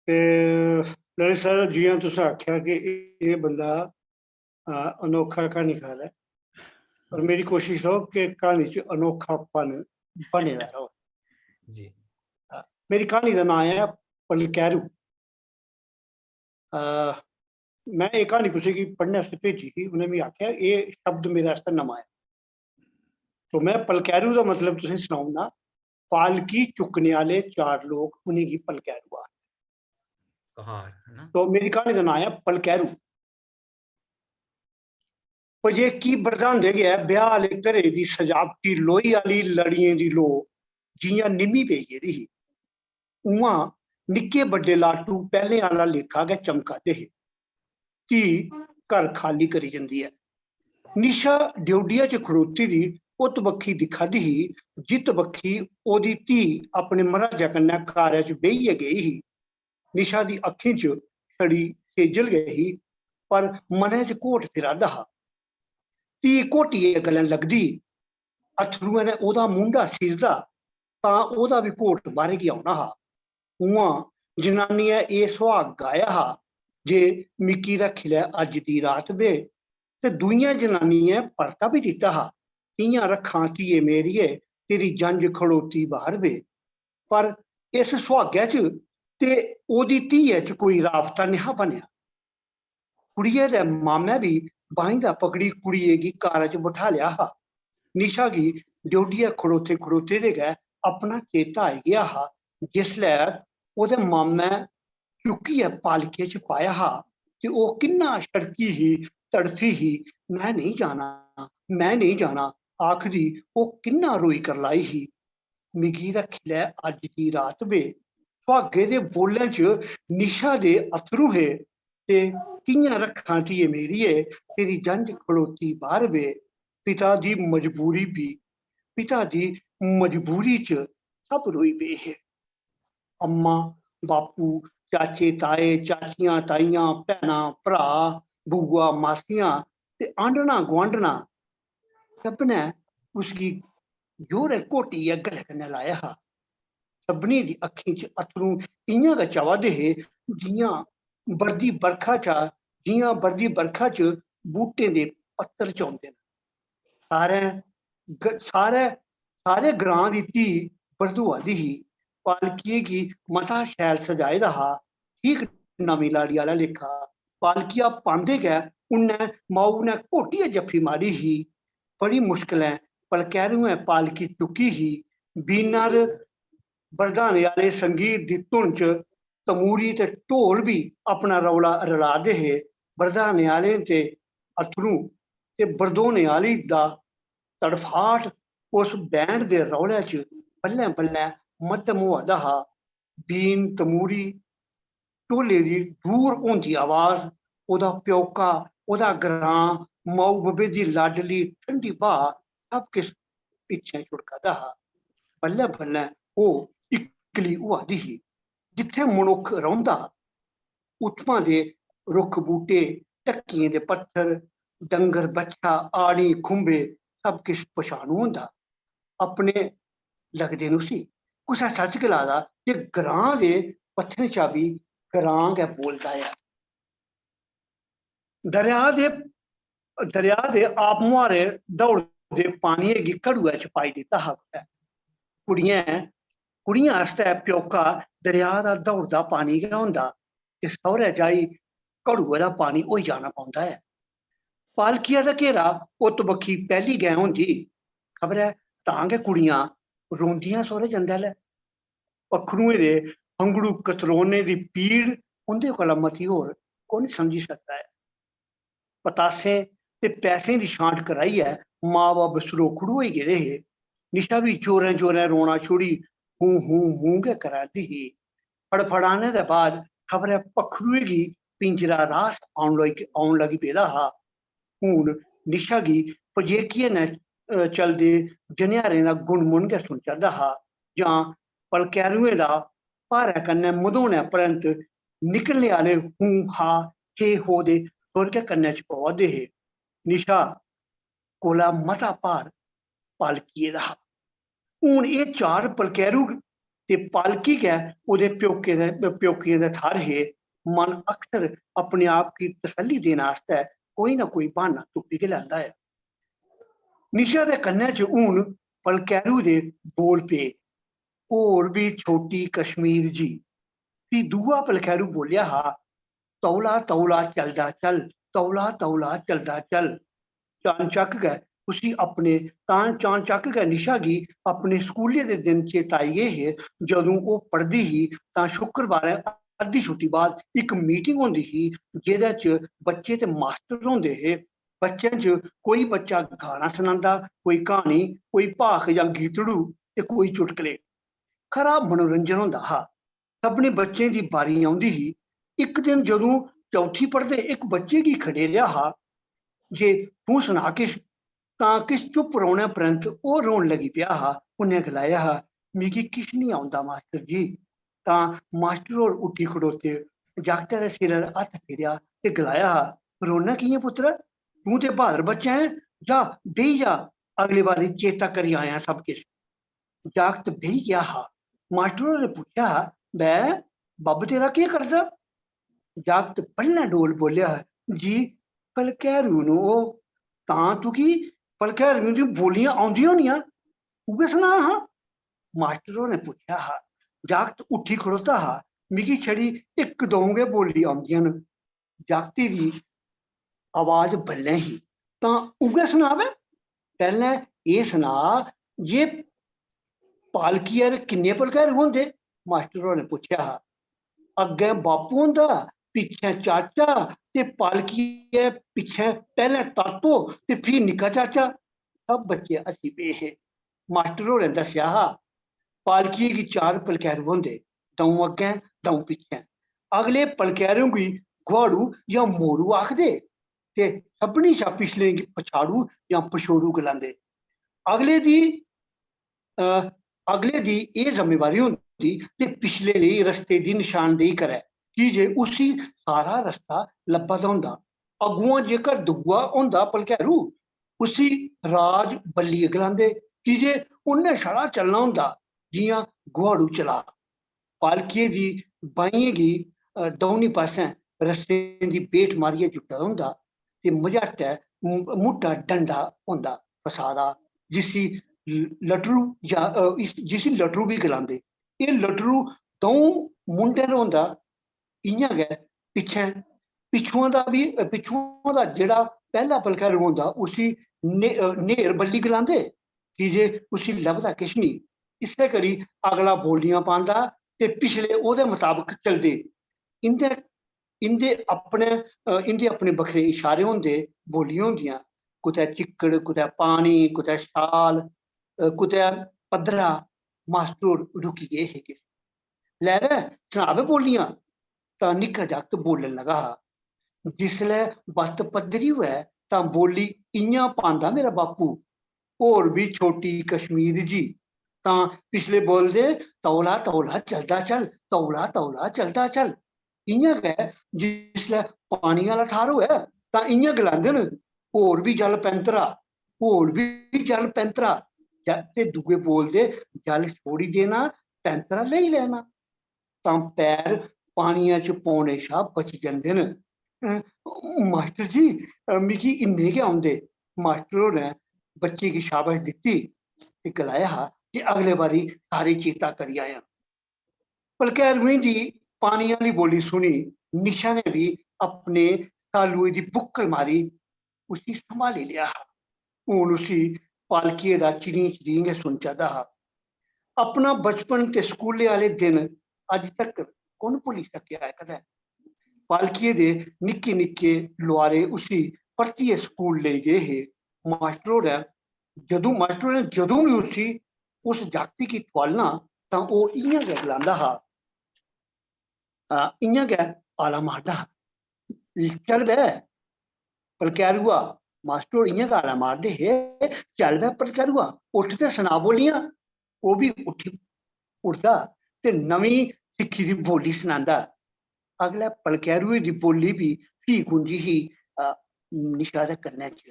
ते ललित सर, जियां तुसें आखेआ कि एह् बंदा अ, अनोखा क्हानीकार ऐ, पर मेरी कोशिश रौह्ग कि क्हानी च अनोखापन बने दा रौह्ग। जी। अ, मेरी क्हानी दा नांऽ ऐ पलकैरू। अ, में एह् क्हानी कुसै गी पढ़ने आस्तै भेजी ही, उ'नें मिगी आखेआ एह् शब्द मेरे आस्तै नमां ऐ। तो में पलकैरू दा मतलब तुसेंगी सनाई ओड़ना, पालकी चुक्कने आह्ले चार लोक, उ'नेंगी पलकैरू आखदे। कहार है ना। तो मेरी क्हानी दा नांऽ ऐ पलकैरू। पजेकी बरधांदे गै ब्याह् आह्ले घरै दी सजावटी लोई आह्ली लड़ियें दी लोऽ जि'यां निम्मी पेई गेदी ही, उ'आं निक्के बड्डे लाटू पैह्लें आह्ला लेखा गै चमका दे हे। धी घर खाल्ली करी जंदी ऐ। निशा ड्योढिया च खड़ोती दी उत बक्खी दिक्खा दी ही, जित बक्खी ओह्दी धी अपने मर्हाजै कन्नै कारै च बेहियै गेई ही। निशा दी अक्खीं च छड़ी सेजल गै ही, पर मनै च घोट फिरा दा हा। धी घोटियै गलन लगदी, अत्थरुएं ने ओह्दा मूंढा सीरदा, तां ओह्दा बी घोट बाह्रै गी औना हा। उ'आं जनानियै एह् सुहाग गाया हा जे मिगी रक्खी लै अज्ज दी रात वे, ते दूइयां जनानियें परता बी दित्ता हा, "कि'यां रक्खां धिये मेरिये, तेरी जंज खड़ोती बाह्र वे।" पर इस सुहागै च ते ओह्दी धियै च कोई राबता नेहा बनेआ। कुड़ियै दे मामै बी बाहीं दा पकड़ी कुड़ियै गी कारा च बठालेआ हा। निशा गी ड्योढियै खड़ोते खड़ोते दे गै अपना चेता आई गेआ हा, जिसलै ओह्दे मामै चुक्कियै पालकियै च पाया हा ते ओह् किन्ना छड़की ही, तड़फी ही, "में नेईं जाना, में नेईं जाना," आखदी ओह् किन्ना रोई करलाई ही। "मिगी रक्खी लै अज्ज दी रात वे।" सुहागे दे बोलें च निशा दे अत्थरूं हे ते "कि'यां रक्खां धिये मेरिये, तेरी जंज खड़ोती बाह्र वे।" पिता दी मजबूरी बी, पिता दी मजबूरी च सब रोई पे हे। अम्मा, बापू, चाचे, ताए, चाचियां, ताइयां, भैनां, भ्राऽ, बुआ, मासियां ते आंढना, गुआंढना सभनें उसगी जोरै घोटियै गले कन्नै लाया हा। सभनें दी अक्खीं च अत्थरूं इ'यां गै चवा दे हे, जि'यां बरदी बरखा चा, जि'यां बरदी बरखा च बूह्टें दे पत्तर चौंदे न। सारे ग-, सारे, सारे ग्रां दी धी बरदोआ दी ही। पालकियै गी मता शैल सजाए दा हा, ठीक नमीं लाड़ी आह्ला लेखा। पालकिया पांदे गै उन्नै माऊ ने घोटियै जफ्फी मारी ही। बड़ी मुश्कलें पलकैरुएं पालकी चुक्की ही। बीना र बरधाने आह्ले संगीत दी धुन च तमूरी ते ढोल बी अपना रौला रला दे हे। बरधाने आह्लें ते अत्थरूं ते बरदोने आह्ली दा तड़फाट उस बैंड दे रौले च बल्लें-बल्लें मद्धम होआ दा हा। बीन, तमूरी, ढोले दी दूर होंदी आवाज, ओह्दा प्यौका, ओह्दा ग्रां, माऊ बब्बे दी लाडली ठंडी ब्हा, सब किश पिच्छें छुड़का दा हा। बल्लें-बल्लें ओह् इक्कली होआ दी ही। जित्थें मनुक्ख रौंह्दा, उत्थुआं दे रुक्ख बूह्टे, ढक्कियें दे पत्थर, डंगर बच्छा, आड़ी खुंबे, सब किश पछानू होंदा। अपने लगदे न उसी। कुसै सच्च गलाए दा जे ग्रां दे पत्थरें शा बी ग्रां गै बोलदा ऐ। दरेआ दे, दरेआ दे आप मुहारे दौड़दे पानियै गी घड़ुऐ च पाई दित्ता हा कुसै। कुड़ियें, कुड़ियें आस्तै प्यौका दरेआ दा दौड़दा पानी गै होंदा ते सौह्रै जाई घड़ुऐ दा पानी होई जाना पौंदा ऐ। पालकियै दा घेरा उत्त बक्खी पैह्ली गै होंदी। खबरै तां गै कुड़ियां रोंदियां सौह्रै जंदे लै। पक्खरुएं दे फंगड़ू कतरोने दी पीड़ उं'दे कोला मती होर कु'न समझी सकदा ऐ? पतासें ते पैसें दी छांट कराइयै मां-बब्ब सरोखड़ू होई गेदे हे। निशा बी जोरें-जोरें रोना छोड़ी हूं, हूं, हूं गै करा दी ही। फड़फड़ाने दे बाद खबरै पक्खरुए गी पिंजरा रास औन लगी, औन लगी पेदा हा। हून निशा गी पजेकियै नै, अ, चलदे जनेहारें दा गुनमुन गै सुनचा दा हा, जां पलकैरुएं दा भारै कन्नै मधोने परैंत निकलने आह्ले हूं हा, हे हो दे सुर गै कन्नै च पवा दे हे। निशा कोला मता भार पालकियै दा हा। हून एह् चार पलकैरू ते पालकी गै ओह्दे प्योके दे, प्योकियें दे थाह्र हे। मन अक्सर अपने आप गी तसल्ली देने आस्तै कोई ना कोई ब्हान्ना तुप्पी गै लैंदा ऐ। निशा दे कन्नै च हून पलकैरू दे बोल पे, "होर बी छोटी कश्मीर जी।" फ्ही दूआ पलकैरू बोलेआ हा, "तौला तौला चलदा चल, तौला तौला चलदा चल।" चानचक्क गै उसी अपने, तां चानचक्क गै निशा गी अपने स्कूलै दे दिन चेता आई गे हे, जदूं ओह् पढ़दी ही तां शुक्रवारें अद्धी छुट्टी बाद इक मीटिंग होंदी ही, जेह्दे च बच्चे ते मास्टर होंदे हे। बच्चें च कोई बच्चा गाना सनांदा, कोई क्हानी, कोई भाख जां गीतड़ू ते कोई चुटकले। खरा मनोरंजन होंदा हा। सभनें बच्चें दी बारी औंदी ही। इक दिन जदूं चौथी पढ़दे इक बच्चे गी खडेरेआ हा जे "तूं सना किश", तां किश चुप रौह्ने परैंत ओह् रोन लगी पेआ हा। उन्नै गलाया हा, "मिगी किश निं औंदा मास्टर जी।" तां मास्टर होर उट्ठी खड़ोते, जागतै दे सिरै 'र हत्थ फेरेआ ते गलाया हा, "रोना कि'यां पुत्तर? तूं ते ब्हादर बच्चा ऐं, जा, बेही जा, अगले बारी चेता करी आयां सब किश।" जागत बेही गेआ हा। मास्टर होरें पुच्छेआ हा, "बै, बब्ब तेरा केह् करदा?" जागत पैह्लें डौल बोलेआ हा, "जी, पलकैरू न ओह्।" "तां तुगी पलकैरू दी बोलियां औंदियां होनियां, उ'ऐ सना हां।" मास्टर होरें पुच्छेआ हा। जागत उट्ठी खड़ोता हा, "मिगी छड़ी इक द'ऊं गै बोली औंदियां न।" जागतै दी आवाज बल्लें ही, "तां उ'ऐ सना बै। पैह्लें एह् सना जे पालकियै 'र किन्ने पलकैरू होंदे?" मास्टर होरें पुच्छेआ हा। "अग्गें बापू होंदा, पिच्छें चाचा ते पालकियै पिच्छें पैह्लें तातो ते फ्ही निक्का चाचा।" सब बच्चे हस्सी पे हे। मास्टर होरें दस्सेआ हा, पालकियै गी चार पलकैरू होंदे, द'ऊं अग्गें, द'ऊं पिच्छें। अगले पलकैरू गी गुहाड़ू जां मोरू आखदे ते सभनें शा पिछले गी पछाड़ू जां पछोरू गलांदे। अगले दी, अ, अगले दी एह् जिम्मेवारी होंदी जे पिछले लेई रस्ते दी नशानदेही करै, की जे उसी सारा रस्ता लब्भा दा होंदा। अगुआं जेकर दूआ होंदा पलकैरू, उसी राज बल्ली गलांदे, की जे उन्नै छड़ा चलना होंदा जि'यां गुहाड़ू चला। पालकियै दी बाहियें गी, अ, दौनीं पासै रस्सें दी बेठ मारियै जुट्टे दा होंदा ते मझाटै मु-, मुट्टा डंडा होंदा फसा दा, जिसी ल-, लटरू जां, अ, इस, जिसी लटरू बी गलांदे। एह् लटरू द'ऊं मुंडें 'र होंदा। इ'यां गै पिच्छें, पिच्छुआं दा बी, पिच्छुआं दा जेह्ड़ा पैह्ला पलकैरू होंदा, उसी ने-, अ, न्हेर बल्ली गलांदे, की जे उसी लभदा किश निं। इस्सै करी अगला बोलियां पांदा ते पिछले ओह्दे मताबक चलदे। इं'दे, इं'दे अपने, अ, इं'दे अपने बक्खरे इशारे होंदे, बोलियां होंदियां, कुतै चिक्कड़, कुतै पानी, कुतै छाल। अ, कुतै पद्धरा मास्टर होर रुकी गे हे। "लै बै, सना बै बोलियां।" तां निक्का जागत बोलन लगा हा। जिसलै बत्त पद्धरी होऐ तां बोली इ'यां पांदा मेरा बापू, "होर बी छोटी कश्मीर जी।" तां पिछले बोलदे, "तौला तौला चलदा चल, तौला तौला चलदा चल।" इ'यां गै जिसलै पानी आह्ला थाह्र होऐ तां इ'यां गलांदे न, "होर बी जल पैंतरा, होर बी जल पैंतरा।" ते दूए बोलदे, "जल छोड़ी देना, पैंतरा लेई लैना।" तां पैर पानिया च पौने शा बची जंदे न। "अ, मास्टर जी, अ, मिगी इन्ने गै औंदे।" मास्टर होरें बच्चे गी शाबाश दित्ती ते गलाया हा जे अगले बारी सारे चेता करी आयां। पलकैरुएं दी पानी आह्ली बोली सुनी निशा ने बी अपने सालुए दी बुक्कल मारी उसी संभाली लेआ हा। हून उसी पालकियै दा चिड़ियें चिड़ियें गै सुनचा दा हा। अपना बचपन ते स्कूलै आह्ले दिन अज्ज तक कु'न भुल्ली सकेआ ऐ कदें? पालकियै दे निक्के निक्के लुआरे उसी परतियै स्कूल लेई गे हे। मास्टर होरें जदूं, मास्टर होरें जदूं बी उसी, उस जागती गी ठुआलना तां ओह् इ'यां गै गलांदा हा, आ, इ'यां गै आला मारदा हा, "चल बे पलकैरुआ।" मास्टर होर इ'यां गै आला मारदे हे, "चल बे पलकैरुआ, उट्ठ ते सना बोलियां।" ओह् बी उट्ठी उठदा ते नमीं सिक्खी दी बोली सनांदा। अगलै पलकैरुए दी बोली बी फ्ही गूंजी ही, अ, निशा दे कन्नै च।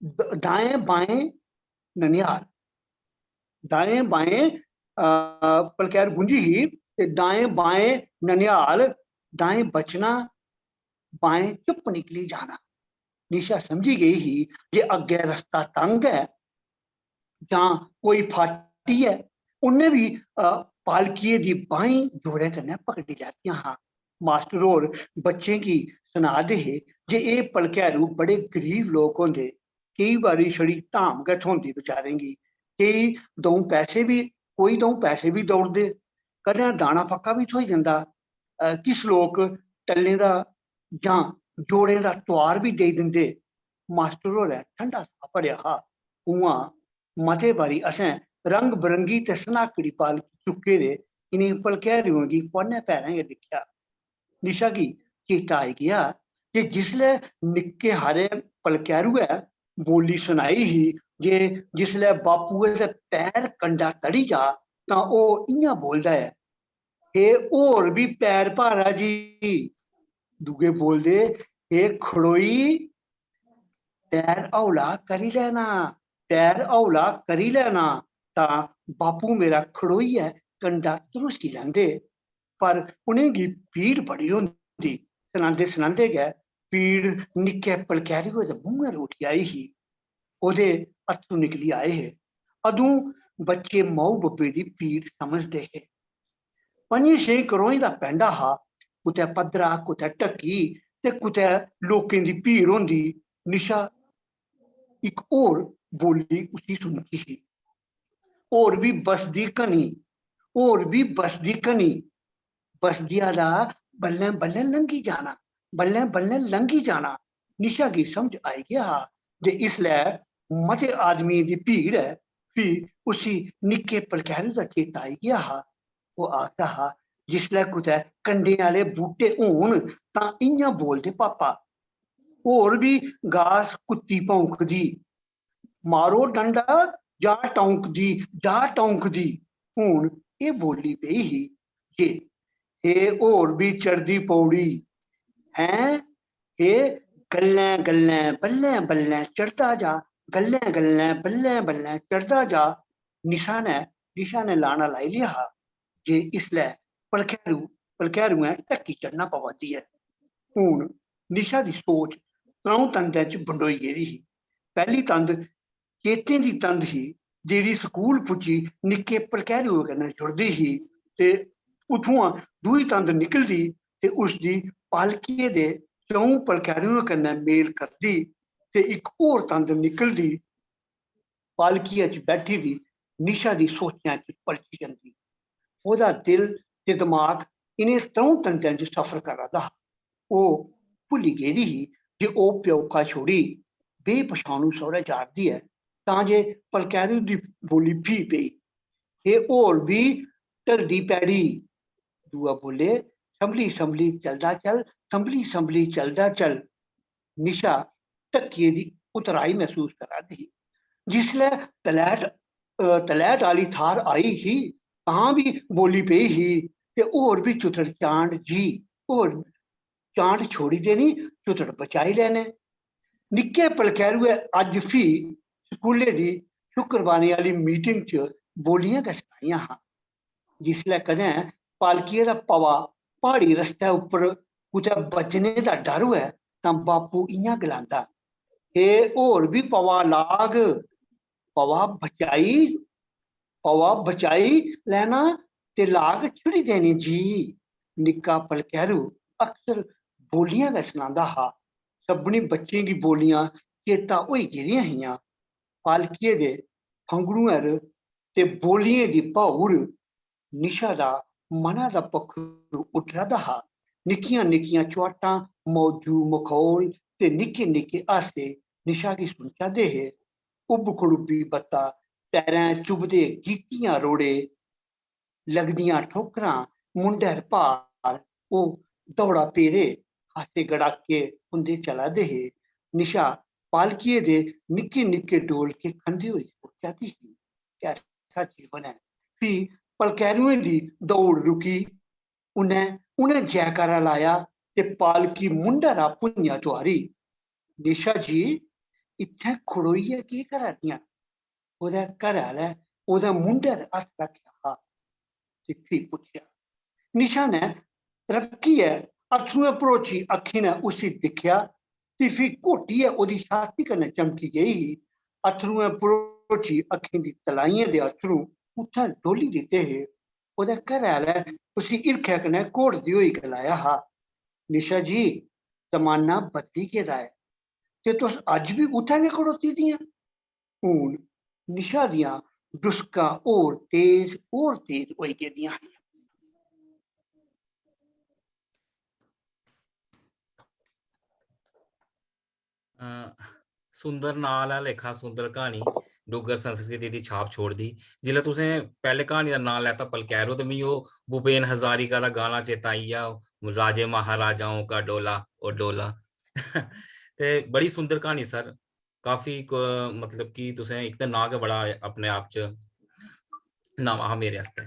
द-, दाएं बाएं ननिहाल, दाएं बाएं, अ, पलकैर गूंजी ही ते दाएं बाएं ननिहाल, दाएं बचना, बाएं चुप्प निकली जाना। निशा समझी गेई ही जे अग्गै रस्ता तंग ऐ जां कोई फाटी ऐ। उन्नै बी, अ, पालकियै दी बाहीं जोरै कन्नै पकड़ी लैतियां हां। मास्टर होर बच्चें गी सना दे हे जे एह् पलकैरू बड़े गरीब लोक होंदे, केई बारी छड़ी धाम गै थ्होंदी बेचारें गी, केई द'ऊं पैसे बी, कोई द'ऊं पैसे बी देई ओड़दे, कदें दाना फक्का बी थ्होई जंदा। अ, किश लोक टल्लें दा जां जोड़ें दा तुआर बी देई दिंदे। मास्टर होरें ठंडा साह् भरेआ हा। उ'आं मते बारी असें रंग बरंगी ते सन्हाकड़ी पालकी चुक्के दे इ'नें पलकैरुएं गी कु'न्नै पैरें गै दिक्खेआ। निशा गी चेता आई गेआ जे जिसलै निक्के हारे पलकैरुऐ बोली सनाई ही जे जिसलै बापुए दे पैर कंडा तड़ी जा तां ओह् इ'यां बोलदा ऐ, "हे होर बी पैर भारा जी।" दूए बोलदे, "हे खड़ोई, पैर हौला करी लैना, पैर हौला करी लैना।" तां बापू मेरा खड़ोइयै कंडा धरोसी लैंदे, पर उ'नेंगी पीड़ बड़ी होंदी। सनांदे सनांदे गै पीड़ निक्के पलकैरुए दे मुंहै 'र उठी आई ही। ओह्दे अत्थरूं निकली आए हे। अदूं बच्चे माऊ बब्बे दी पीड़ समझदे हे। पंजें छें करोहें दा पैंडा हा, कुतै पद्धरा, कुतै ढक्की ते कुतै लोकें दी भीड़ होंदी। निशा इक होर बोली उसी सुनची ही, "होर बी बसदी घनी, होर बी बसदी घनी, बसदिया दा बल्लें बल्लें लंघी जाना, बल्लें बल्लें लंघी जाना।" निशा गी समझ आई गेआ हा जे इसलै मते आदमियें दी भीड़ ऐ। फ्ही उसी निक्के पलकैरू दा चेता आई गेआ हा। ओह् आखदा हा, "जिसलै कुतै कंडें आह्ले बूह्टे होन तां इ'यां बोलदे पापा।" होर बी गास कुत्ती भौंकदी, "मारो डंडा, जा टौंकदी, जा टौंकदी।" हून एह् बोली पेई ही जे, "हे होर बी चढ़दी पौड़ी, हैं, हे गल्लें गल्लें बल्लें बल्लें चढ़दा जा, गल्लें गल्लें बल्लें बल्लें चढ़दा जा।" निशा ने, निशा ने लाना लाई लेआ हा जे इसलै पलखैरू, पलखैरुएं ढक्की चढ़ना पवा दी ऐ। हून निशा दी सोच त्र'ऊं तंदें च बंडोई गेदी ही। पैह्ली तंद चेतें दी तंद ही, जेह्ड़ी स्कूल पुज्जी निक्के पलखैरुएं कन्नै जुड़दी ही ते उत्थुआं दूई तंद निकलदी ते उसदी पालकियै दे च'ऊं पलखैरुएं कन्नै मेल करदी ते इक होर तंद निकलदी पालकियै च बैठी दी निशा दी सोचें च पलची जंदी। ओह्दा दिल ते दमाग इ'नें त्र'ऊं तंदें च सफर करा दा हा। ओह् भुल्ली गेदी ही जे ओह् प्यौका छोड़ी बेपछानू सौह्रै जा'रदी ऐ। तां जे पलकैरू दी बोली फ्ही पेई, "हे होर बी ढलदी पैड़ी।" दूआ बोले, "संभली संभली चलदा चल, संभली संभली चलदा चल।" निशा ढक्किये दी उतराई मसूस करा दी ही। जिसलै तलैट, अ, तलैट आह्ली थाह्र आई ही, तां बी बोली पेई ही ते होर बी चुतड़ चांड जी, होर चांड छोड़ी देनी, चुतड़ बचाई लैने। निक्के पलकैरुए अज्ज फ्ही स्कूलै दी शुक्रवारें आह्ली मीटिंग च बोलियां गै सनाइयां हां। जिसलै कदें पालकियै दा पवा प्हाड़ी रस्तै उप्पर कुतै बज्जने दा डर होऐ, तां बापू इ'यां गलांदा, "एह् होर बी पवा लाग, पवा बचाई, पवा बचाई लैना ते लाग छुड़ी देनी जी।" निक्का पलकैरू अक्सर बोलियां गै सनांदा हा। सभनीं बच्चें गी बोलियां चेता होई गेदियां हियां। पालकियै दे फंगड़ुएं 'र ते बोलियें दी भौर निशा दा मना दा पक्खरू उड्डरा दा हा। निक्कियां निक्कियां चुआटां, मौजू मखौल ते निक्के निक्के हासे निशा गी सुनचादे हे। उब्ब खड़ुब्बी बत्ता, पैरें चुभदे गीह्टियां रोड़े, लगदियां ठोकरां, मुंढै 'र भार, ओह् दौड़ा पेदे हासे गड़ाके उं'दे चला दे हे। निशा पालकियै दे निक्के निक्के डोलके खंदे होई सोचा दी ही, "कैसा जीवन ऐ।" फ्ही पलकैरुएं दी दौड़ रुकी। उ'नें, उ'नें जैकारा लाया ते पालकी मुंढा रा भुञां तुआरी। "निशा जी, इत्थें खड़ोइयै केह् करा दियां?" ओह्दे घरै आह्ले ओह्दे मुंढै 'र हत्थ रक्खेआ हा ते फ्ही पुच्छेआ। निशा ने त्रपकियै अत्थरुएं भरोची अक्खीं ने उसी दिक्खेआ ते फ्ही घोटियै ओह्दी छाती कन्नै चमकी गेई ही। अत्थरुएं भरोची अक्खीं दी तलाइयें दे अत्थरू उत्थें डोली दित्ते हे। ओह्दे घरै आह्ले उसी हिरखै कन्नै घोटदे होई गलाया हा, "निशा जी, जमाना बदली गेदा ऐ ते तुस अज्ज बी उत्थें गै खड़ोती दियां।" हून निशा दियां डुसकां होर तेज, होर तेज होई गेदियां हियां। अ, सुंदर नाल आह्ला लेखा सुंदर क्हानी डुग्गर संस्कृति दी छाप छोड़दी। जिसलै तुसें पैह्ले क्हानी दा नांऽ लैता पलकैरो, ते मिगी ओह् भूपेन हजारिका दा गाना चेता आई गेआ, "राजे महाराजाओं का डोला, ओ डोला।" ते बड़ी सुंदर क्हानी सर, काफी क-, मतलब कि तुसें इक ते नांऽ गै बड़ा अपने आप च नमां हा मेरे आस्तै।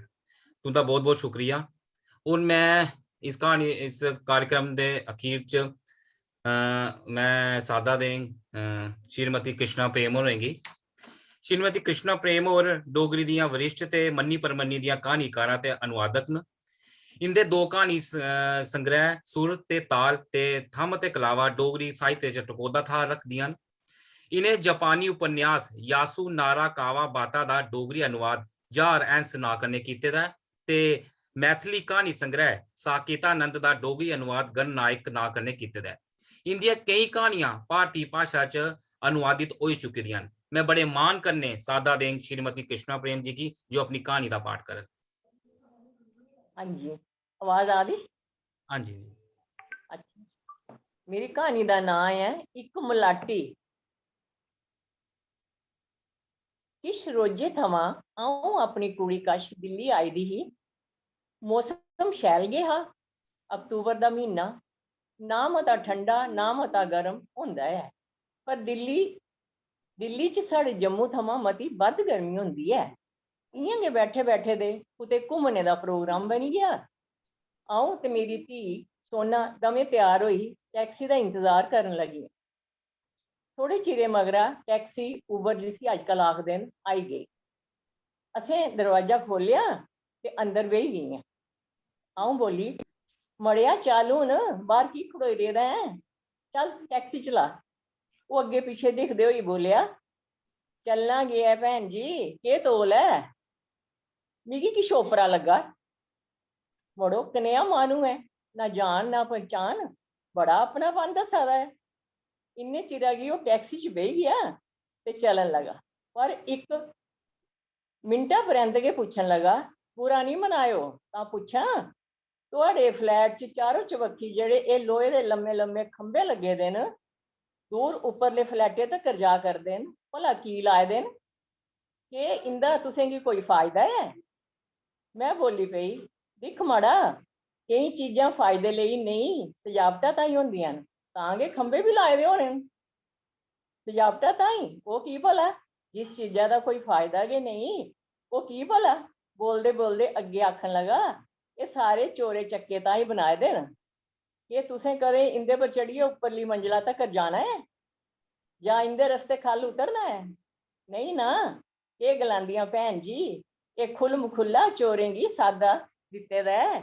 तुं'दा बहुत बहुत शुक्रिया। हून मैं इस क्हानी, इस कार्यक्रम दे अखीर च, अ, मैं सादा देंग, अ, श्रीमती कृष्णा प्रेम होरें गी। श्रीमती कृष्णा प्रेम होर डोगरी दियां वरिष्ठ ते मन्नी परमन्नी दियां क्हानीकारां ते अनुवादक न। इं'दे दो क्हानी स-, अ, संग्रह सुर ते ताल ते थम्म ते कलावा डोगरी साहित्य च टकोह्दा थाह्र रखदियां न। इ'नें जापानी उपन्यास यासु नारा कावा बाता दा डोगरी अनुवाद ज्हार हैंस नांऽ कन्नै कीते दा ऐ ते मैथिली क्हानी संग्रह साकेतानंद दा डोगरी अनुवाद गणनायक नांऽ कन्नै कीते दा ऐ। इं'दियां केई क्हानियां भारती भाशा च अनुवादित होई चुकी दियां न। मैं बड़े मान कन्नै सादा देंग श्रीमती कृष्णा प्रेम जी गी जो अपनी क्हानी दा पाठ करन। हां जी, आवाज आ दी? हां जी, जी। अच्छा, मेरी क्हानी दा नांऽ ऐ इक मलाटी। किश रोजे थमां अ'ऊं अपनी कुड़ी कश दिल्ली आई दी ही। मौसम शैल गै हा। अक्तूबर दा म्हीना, ना मता ठंडा ना मता गर्म होंदा ऐ, पर दिल्ली, दिल्ली च साढ़े जम्मू थमां मती बद्ध गर्मी होंदी ऐ। इ'यां गै बैठे बैठे दे कुतै घुम्मने दा प्रोग्राम बनी गेआ। अ'ऊं ते मेरी धी सोना दमें त्यार होई टैक्सी दा इंतजार करन लगियां। थोड़े चिरे मगरा टैक्सी, उबर जिसी अजकल आखदे न, आई गेई। असें दरोआजा खोह्लेआ ते अंदर बेही गेइयां। अ'ऊं बोल्ली, "मड़ेआ, चल हून, बाह्र की खड़ोई रेह्दा ऐं? चल, टैक्सी चला।" ओह् अग्गें पिच्छें दिखदे होई बोल्लेआ, "चलना केह् ऐ भैन जी, केह् तौल ऐ?" मिगी किश ओपरा लग्गा। मड़ो, कनेहा माह्नू ऐ, ना जान ना पन्छान, बड़ा अपनापन दस्सा दा ऐ। इन्ने चिरा गी ओह् टैक्सी च बेही गेआ ते चलन लगा, पर इक मिंटा परैंत गै पुच्छन लगा, "बुरा निं मनाएओ, तां पुच्छां, थुआढ़े फ्लैट च चारो चबक्खी जेह्ड़े एह् लोहे दे लम्मे-लम्मे खंभे लग्गे दे न, दूर उप्परले फ्लैटें तगर जा करदे न। भला की लाए दे न? केह् इं'दा तुसेंगी कोई फायदा ऐ? में बोल्ली पेई, दिक्ख मड़ा, केईं चीजां फायदे लेई नेईं, सजावटा ताईं होंदियां न, तां गै खंभे बी लाए दे होने न। सजावटा ताईं? ओह् की भला? जिस चीजा दा कोई फायदा गै नेईं, ओह् की भला? बोलदे बोलदे अग्गें आखन लगा, एह् सारे चोरे चक्के ताईं बनाए दे न। केह् तुसें कदें इं'दे पर चढ़ियै उप्परली मंजला तगर जाना ऐ? जां इं'दे रस्ते ख'ल्ल उतरना ऐ? नेईं ना। केह् गलांदियां भैन जी, एह् खु'ल्ल-मखु'ल्ला चोरें गी सादा दित्ते दा ऐ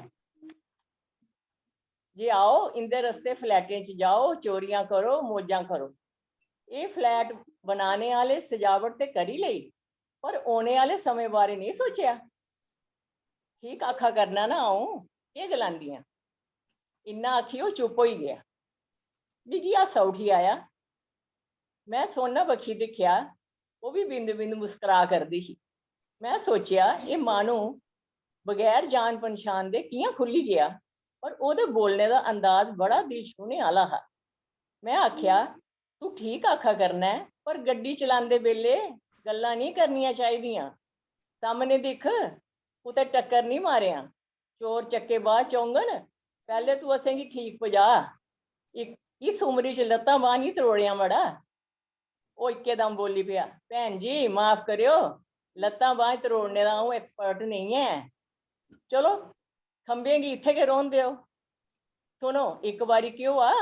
जे आओ, इं'दे रस्ते फ्लैटें च जाओ, चोरियां करो, मौजां करो। एह् फ्लैट बनाने आह्ले सजावट ते करी लेई, पर औने आह्ले समें बारै नेईं सोचेआ। ठीक आखा करना ना अ'ऊं, केह् गलांदियां? इन्ना आखी ओह् चुप होई गेआ। मिगी हासा उठी आया। में सोना बक्खी दिक्खेआ, ओह् बी बिंद बिंद मुस्करा करदी ही। में सोचेआ, एह् माह्नू बगैर जान पन्छान दे कि'यां खु'ल्ली गेआ, पर ओह्दे बोलने दा अंदाज बड़ा दिल छूह्ने आह्ला हा। में आखेआ, तूं ठीक आखा करना ऐ, पर गड्डी चलांदे बेल्लै गल्लां नेईं करनियां चाहिदियां। सामनै दिक्ख, कुतै टक्कर निं मारेआं। चोर चक्के बाद च औङन, पैह्लें तूं असेंगी ठीक पजा। इक, इस उमरी च लत्तां बांह् निं त्रोड़ेआं मड़ा। ओह् इक्के दम बोल्ली पेआ, भैन जी, माफ करेओ, लत्तां बांह् त्रोड़ने दा अ'ऊं expert नेईं ऐ। चलो, खंभें गी इत्थै गै रौह्न देओ। सुनो, इक बारी केह् होआ,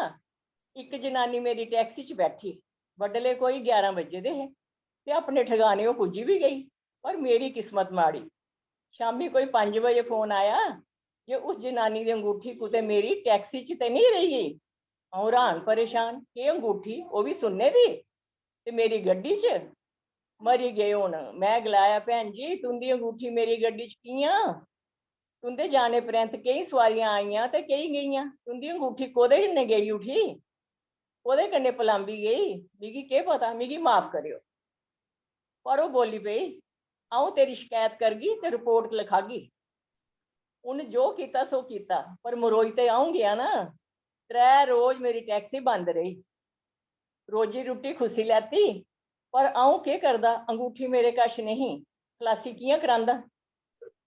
इक जनानी मेरी टैक्सी च बैठी, बडलै कोई ग्यारह बज्जे दे हे ते अपने ठिकाने ओह् पुज्जी बी गेई, पर मेरी किस्मत माड़ी। शामीं कोई पंज बजे फोन आया जे उस जनानी दी अंगूठी कुतै मेरी टैक्सी च ते नेईं रेही गेई। अ'ऊं र्हान परेशान, केह् अंगूठी, ओह् बी सुन्ने दी, ते मेरी गड्डी च? मरी गे हून। में गलाया, भैन जी, तुं'दी अंगूठी मेरी गड्डी च कि'यां? तुं'दे जाने परैंत केईं सुआरियां आइयां ते केईं गेइयां। तुं'दी अंगूठी कोह्दे कन्नै गेई उठी? कोह्दे कन्नै पलांबी गेई? मिगी केह् पता, मिगी माफ करेओ। पर ओह् बोल्ली पेई, अ'ऊं तेरी शकैत करगी ते रिपोर्ट लखागी। उन्न जो कीता सो कीता, पर मरोई ते अ'ऊं गेआ ना। त्रै रोज मेरी टैक्सी बंद रेही। रोजी रुट्टी खुस्सी लैती, पर अ'ऊं केह् करदा, अंगूठी मेरे कश नेईं, खलासी कि'यां करांदा?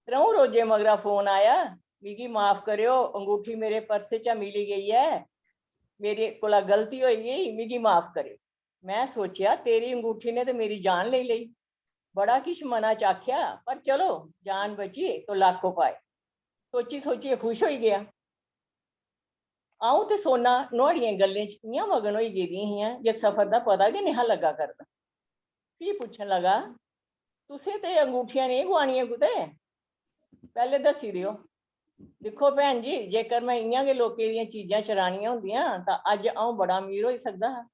त्र'ऊं रोजें मगरा फोन आया, मिगी माफ करेओ, अंगूठी मेरे पर्स चा मिली गेई ऐ, मेरे कोला गलती होई गेई, मिगी माफ करेओ। में सोचेआ, तेरी अंगूठी ने ते मेरी जान लेई लेई। बड़ा किश मना च आखेआ, पर चलो, जान बची तो लाखो पाए। सोची सोचियै खुश होई गेआ। अ'ऊं ते सोना नुहाड़ियें गल्लें च इ'यां मगन होई गेदियां हियां जे सफर दा पता गै नेहा लग्गा करदा। फ्ही पुच्छन लगा, तुसें ते अंगूठियां नेईं गुआनियां कुतै? पैह्लें दस्सी देओ। दिक्खो भैन जी, जेकर में इ'यां गै लोकें दियां चीजां चरानियां होंदियां तां अज्ज अ'ऊं बड़ा अमीर होई सकदा हा।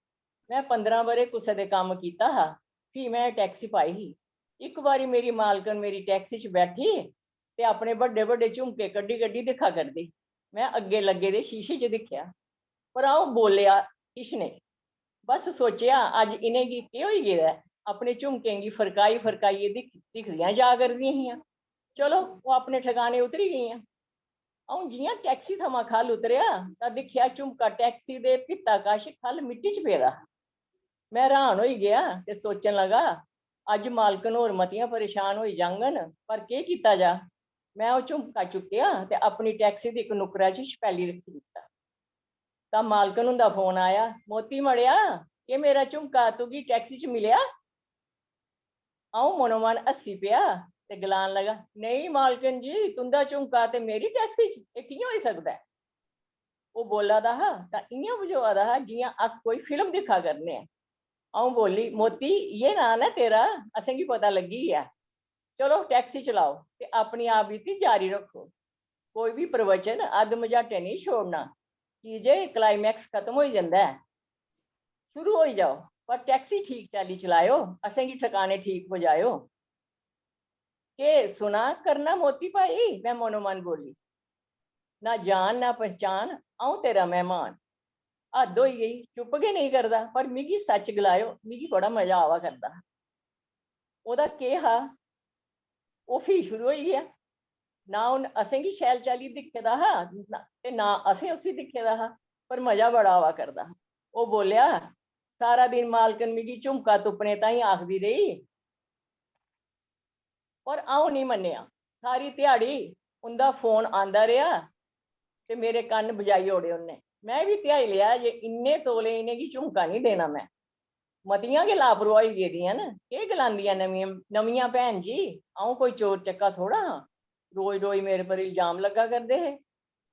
में पंदरां ब'रे कुसै दे कम्म कीता हा, फ्ही में एह् टैक्सी पाई ही। इक बारी मेरी मालकन मेरी टैक्सी च बैठी ते अपने बड्डे बड्डे झुमके कड्ढी कड्ढी दिक्खा करदी। में अग्गें लग्गे दे शीशे च दिक्खेआ, पर अ'ऊं बोल्लेआ किश नेईं। बस सोचेआ, अज्ज इ'नेंगी केह् होई गेदा ऐ? अपने झुमकें गी फरकाई फरकाइयै दिक्ख-, दिखदियां जा करदियां हियां। चलो, ओह् अपने ठकाने उतरी गेइयां। अ'ऊं जि'यां टैक्सी थमां ख'ल्ल उतरेआ तां दिक्खेआ, झुमका टैक्सी दे भित्ता कश ख'ल्ल मिट्टी च पेदा हा। में र्हान होई गेआ ते सोचन लगा, अज्ज मालकन होर मतियां परेशान होई जाङन, पर केह् कीता जा? में ओह् झुमका चुक्केआ ते अपनी टैक्सी दी इक नुक्करै च छपैली रक्खी दित्ता। तां मालकन हुंदा फोन आया, मोती मड़ेआ, एह् मेरा झुमका तुगी टैक्सी च मिलेआ? अ'ऊं मनोमन हस्सी पेआ ते गलान लगा, नेईं मालकन जी, तुं'दा झुमका ते मेरी टैक्सी च, एह् कि'यां होई सकदा ऐ? ओह् बोल्ला दा हा तां इ'यां बझोआ दा हा जि'यां अस कोई फिल्म दिक्खा करने आं। अ'ऊं बोल्ली, मोती, इ'यै नांऽ ना तेरा, असेंगी पता लग्गी गेआ। चलो, टैक्सी चलाओ ते अपनी आवृत्ति जारी रक्खो। कोई बी प्रवचन अद्ध मझाटै नेईं छोड़ना, की जे climax खत्म होई जंदा ऐ। शुरू होई जाओ, पर टैक्सी ठीक चाल्ली चलाएओ, असेंगी ठकाने ठीक पजाएओ। केह् सुना करना मोती भाई? में मनोमन बोल्ली। ना जान ना पहचान, अ'ऊं तेरा मैहमान। हद्द होई गेई, चुप्प गै नेईं करदा, पर मिगी सच्च गलाएओ, मिगी बड़ा मजा आवा करदा हा। ओह्दा केह् हा? ओह् फ्ही शुरू होई गेआ। ना उन्न असेंगी शैल चाल्ली दिक्खे दा हा, ना, ते ना असें उसी दिक्खे दा हा, पर मजा बड़ा आवा करदा हा। ओह् बोल्लेआ, सारा दिन मालकन मिगी झुमका तुप्पने ताईं आखदी रेही, पर अ'ऊं निं मन्नेआ। सारी ध्याड़ी उं'दा फोन आंदा रेहा ते मेरे कन्न बजाई ओड़े उ'न्नै। में बी ध्याई लेआ जे इन्ने तौले इ'नेंगी झुमका निं देना में। मतियां गै लापरवाह होई गेदियां न। केह् गलांदियां नमियां, नमियां भैन जी, अ'ऊं कोई चोर चक्का थोह्ड़ा हां। रोज-रोज मेरे पर इल्जाम लग्गा करदे हे।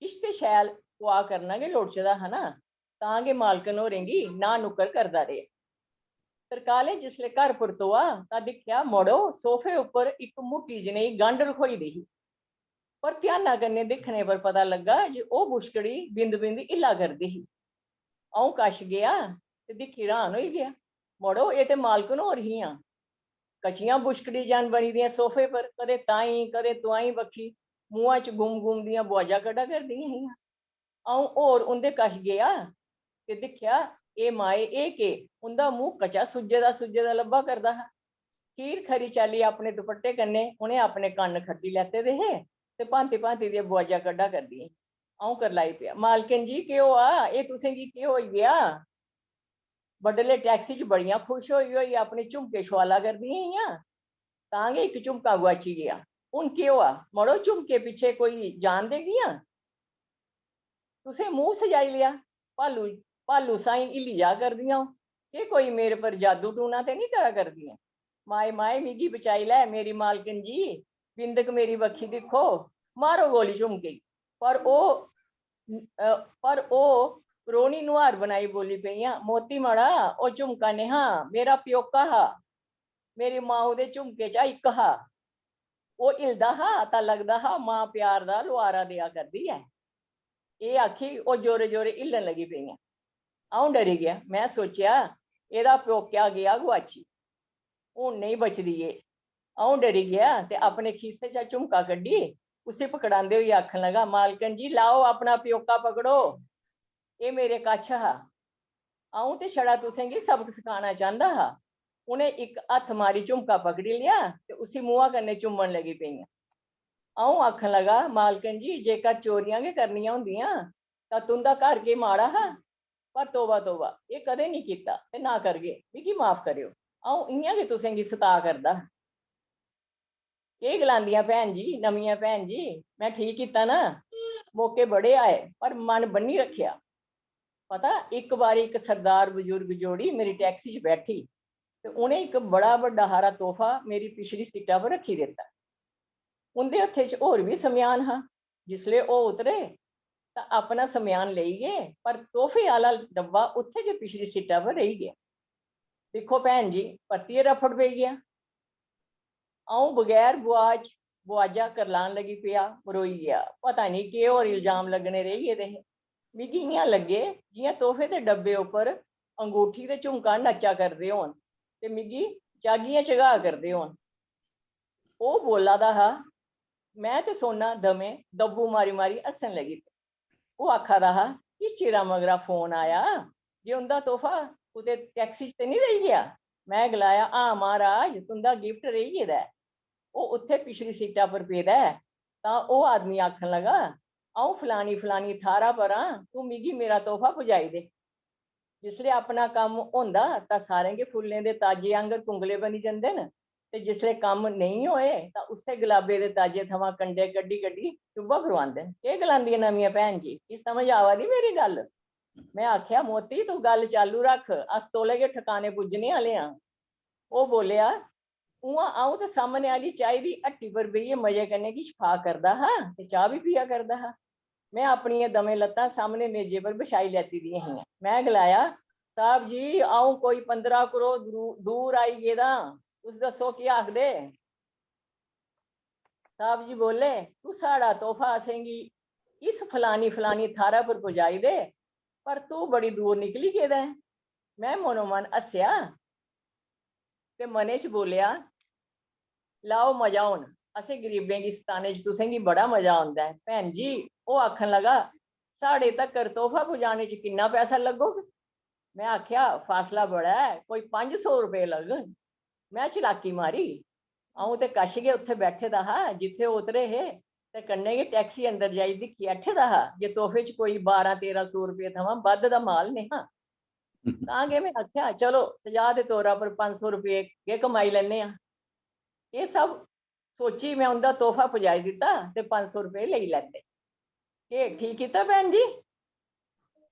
किश ते शैल पुआऽ करना गै लोड़चदा हा ना, तां गै मालकन होरें गी नांऽ नुक्कर करदा रेहा। तरकालें जिसलै घर परतोआ तां दिक्खेआ, मड़ो, सोफे उप्पर इक मुट्टी जनेही गंढ रखोई दी ही। पर ध्याना कन्नै दिक्खने पर पता लग्गा जे ओह् बुछकड़ी बिंद-बिंद हिल्ला करदी ही। अ'ऊं कश गेआ ते दिक्खी र्हान होई गेआ। मड़ो, एह् ते मालकन होर हियां। कचियां बुछकड़ी जन बनी दियां सोफे पर, कदें ताईं, कदें तुआईं बक्खी, मुंहा च गुम-गुम दियां बुआजां कड्ढा करदियां हियां। अ'ऊं होर उं'दे कश गेआ ते दिक्खेआ, एह् माए, एह् केह्? उं'दा मूंह् कचा सुज्जे दा, सुज्जे दा लब्भा करदा हा। खीर खरी चाल्ली अपने दुपट्टे कन्नै उ'नें अपने कन्न खट्टी लैते दे हे ते भांति-भांति दियां बुआजां कड्ढा करदियां। अ'ऊं करलाई पेआ, "मालकन जी, केह् होआ? एह् तुसें गी केह् होई गेआ?" बडलै टैक्सी च बड़ियां खुश होई होई अपने झुमके छुआला करदियां हियां, तां गै इक झुमका गुआची गेआ। "हून केह् होआ? मड़ो, झुमके पिच्छें कोई जान देगियां? तुसें मूंह् सजाई लेआ, भालू, भालू साईं हिल्ली जा करदियां ओ। केह् कोई मेरे पर जादू टूना ते निं करा करदियां? माए, माए, मिगी बचाई लै मेरी मालकन जी, बिंदक मेरी बक्खी दिक्खो, मारो गोली झुमके गी।" पर ओह्, अ, पर ओह् रोनी नुहार बनाई बोली पेइयां, "मोती मड़ा, ओह् झुमका नेहा, मेरा प्योका हा। मेरी माऊ दे झुमके चा इक हा। ओह् हिलदा हा तां लगदा हा मां प्यार दा लुहारा देआ करदी ऐ।" एह् आखी ओह् जोरे-जोरे हिल्लन लगी पेइयां। अ'ऊं डरी गेआ। में सोचेआ, "एह्दा प्योका गेआ गुआची, हून नेईं बचदी एह्।" अ'ऊं डरी गेआ ते अपने खीसे चा झुमका कड्ढी उसी पकड़ांदे होई आखन लगा, "मालकन जी, लाओ, अपना प्योका पकड़ो, एह् मेरे कच्छ हा। अ'ऊं ते छड़ा तुसें गी सबक सखाना चांह्दा हा।" उ'नें इक हत्थ मारी झुमका पकड़ी लेआ ते उसी मुंहा कन्नै चुम्मन लगी पेइयां। अ'ऊं आखन लगा, "मालकन जी, जेकर चोरियां गै करनियां होंदियां तां तुं'दा घर केह् माड़ा हा? पर तौबा, तौबा, एह् कदें निं कीता ते ना करगे। मिगी माफ करेओ, अ'ऊं इ'यां गै तुसें गी सताऽ करदा हा।" केह् गलांदियां भैन जी, नमियां भैन जी, में ठीक कीता ना? मौके बड़े आए, पर मन बन्नी रक्खेआ। पता, इक बारी इक सरदार बजुर्ग जोड़ी मेरी टैक्सी च बैठी ते उ'नें इक बड़ा बड्डा हारा तोहफा मेरी पिछली सीटा पर रक्खी दित्ता। उं'दे हत्थै च होर बी सम्यान हा। जिसलै ओह् उतरे तां अपना सम्यान लेई गे, पर तोहफे आह्ला डब्बा उत्थै गै पिछली सीटा पर रेही गेआ। दिक्खो भैन जी, परतियै रफड़ पेई गेआ। अ'ऊं बगैर बुआज, बुआजा करलान लगी पेआ, मरोई गेआ। पता निं केह् होर इल्जाम लग्गने रेही गेदे हे। मिगी इ'यां लग्गे जि'यां तोहफे दे डब्बे उप्पर अंगूठी ते झुमका नच्चा करदे होन ते मिगी चागियां चघा करदे होन। ओह् बोला दा हा, में ते सोना दमें दब्बू मारी मारी हस्सन लगी पेई। ओह् आखा दा हा, किश चिरा मगरा फोन आया जे उं'दा तोहफा कुतै टैक्सी च ते निं रेही गेआ? में गलाया, हां महाराज, तुं'दा गिफ्ट रेही गेदा ऐ, ओह् उत्थै पिछली सीटा पर पेदा ऐ। तां ओह् आदमी आखन लगा, अ'ऊं फलानी फलानी थाह्रा पर आं, तूं मिगी मेरा तोहफा पुजाई दे। जिसलै अपना कम्म होंदा तां सारें गै फुल्लें दे ताजे आंगर कुंगले बनी जंदे न, ते जिसलै कम्म नेईं होए तां उस्सै गलाबे दे ताजे थमां कंडे कड्ढी कड्ढी चुब्भा करोआंदे न। केह् गलांदियां नमियां भैन जी, की समझ आवा दी मेरी गल्ल? में आखेआ, मोती, तूं गल्ल चालू रक्ख, अस तौले गै ठकाने पुज्जने आह्ले आं। ओह् बोलेआ, उ'आं अ'ऊं ते सामने आह्ली चाही दी हट्टी पर बेहियै मजे कन्नै किश खा करदा हा ते चाह् बी पिया करदा हा। में अपनियां दमें लत्तां सामने मेजै पर बछाई लैती दियां हियां। में गलाया, साह्ब जी, अ'ऊं कोई पंदरां करोड़ दू-, दूर आई गेदा आं। तुस दस्सो, केह् आखदे? साह्ब जी बोले, तूं साढ़ा तोहफा असेंगी इस फलानी फलानी थाह्रा पर पुजाई दे, पर तूं बड़ी दूर निकली गेदा ऐ। में मनोमन हस्सेआ ते मनै च बोलेआ, लैओ मजा हून, असें गरीबें गी सताने च तुसें गी बड़ा मजा औंदा ऐ। भैन जी, ओह् आखन लगा, साढ़े तक्कर तोहफा पुजाने च किन्ना पैसा लग्गोग? में आखेआ, फासला बड़ा ऐ, कोई पंज सौ रपेऽ लग्गन। में चलाकी मारी। अ'ऊं ते कश गै उत्थै बैठे दा हा जित्थै ओह् उतरे हे, ते कन्नै गै टैक्सी अंदर जाई दिक्खी ऐठे दा हा जे तोहफे च कोई बारां तेरां सौ रपेऽ थमां बद्ध दा माल नेहा। तां गै में आखेआ, "चलो, स'जा दे तौरा पर पंज सौ रपेऽ गै कमाई लैन्ने आं।" एह् सब सोची में उं'दा तोहफा पजाई दित्ता ते पंज सौ रपेऽ लेई लैते। "केह् ठीक कीता भैन जी?"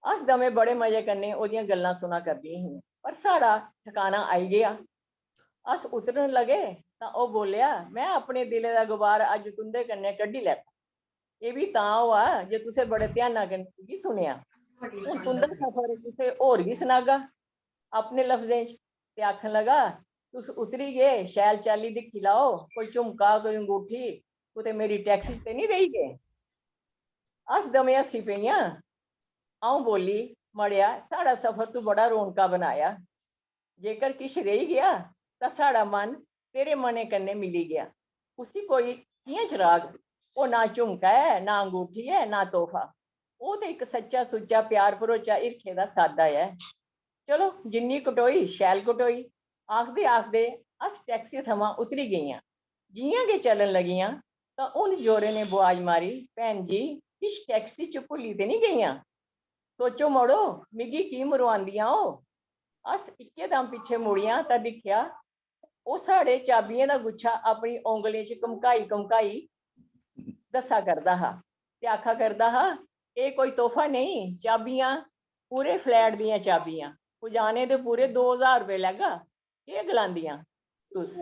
अस दमें बड़े मजे कन्नै ओह्दियां गल्लां सुना करदियां हियां, पर साढ़ा ठकाना आई गेआ। अस उतरन लगे तां ओह् बोल्लेआ, "में अपने दिलै दा गुबार अज्ज तुं'दे कन्नै कड्ढी लैता। एह् बी तां होआ जे तुसें बड़े ध्याना कन्नै मिगी सुनेआ। हून तुं'दा सफर कुसै होर गी सनागा।" अपने लफ्जें च ते आखन लगा, "तुस उतरी गे, शैल चाल्ली दिक्खी लैओ, कोई झुमका, कोई अंगूठी कुतै मेरी टैक्सी च ते निं रेही गे?" अस दमें हस्सी पेइयां। अ'ऊं बोल्ली, "मड़ेआ, साढ़ा सफर तूं बड़ा रौनका बनाया। जेकर किश रेही गेआ तां साढ़ा मन तेरे मनै कन्नै मिली गेआ। उसी कोई कि'यां चराग? ओह् ना झुमका ऐ, ना अंगूठी ऐ, ना तोहफा। ओह् ते इक सच्चा सुच्चा प्यार भरोचा हिरखै दा सादा ऐ। चलो, जिन्नी कटोई, शैल कटोई।" आखदे आखदे अस टैक्सी थमां उतरी गेइयां। जि'यां गै चलन लगियां तां उन जोरे ने बुआज मारी, "भैन जी, किश टैक्सी च भुल्ली ते निं गेइयां? सोचो मड़ो, मिगी की मरोआंदियां ओ?" अस इक्के दम पिच्छे मुड़ियां तां दिक्खेआ, ओह् साढ़े चाबियें दा गुच्छा अपनी औंगलें च घमकाई घमकाई दस्सा करदा हा ते आखा करदा हा, "एह् कोई तोहफा नेईं, चाबियां, पूरे फ्लैट दियां चाबियां। पुजाने दे पूरे दो ज्हार रपेऽ लैगा, केह् गलांदियां तुस?"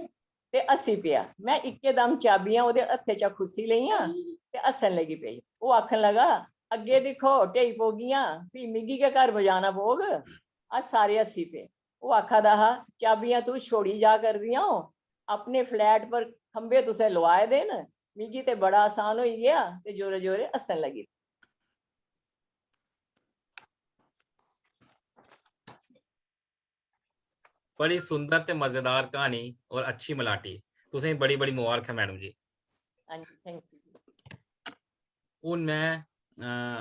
ते हस्सी पेआ। में इक्के दम चाबियां ओह्दे हत्थै चा खुस्सी लेइयां ते हस्सन लगी पेई। ओह् आखन लगा, "अग्गें दिक्खो, ढेई पौगियां, फ्ही मिगी गै घर पजाना पौग।" अस सारे हस्सी पे। ओह् आखा दा हा, "चाबियां तूं छोड़ी जा करदियां ओ, अपने फ्लैट पर खंभे तुसें लोआए दे न, मिगी ते बड़ा आसान होई गेआ।" ते जोरे जोरे हस्सन लगी। बड़ी सुंदर ते मजेदार कहानी और अच्छी मलाटी। तुसें बड़ी बड़ी मुबारक है मैडम जी। हां जी, thank you। हून में, अ,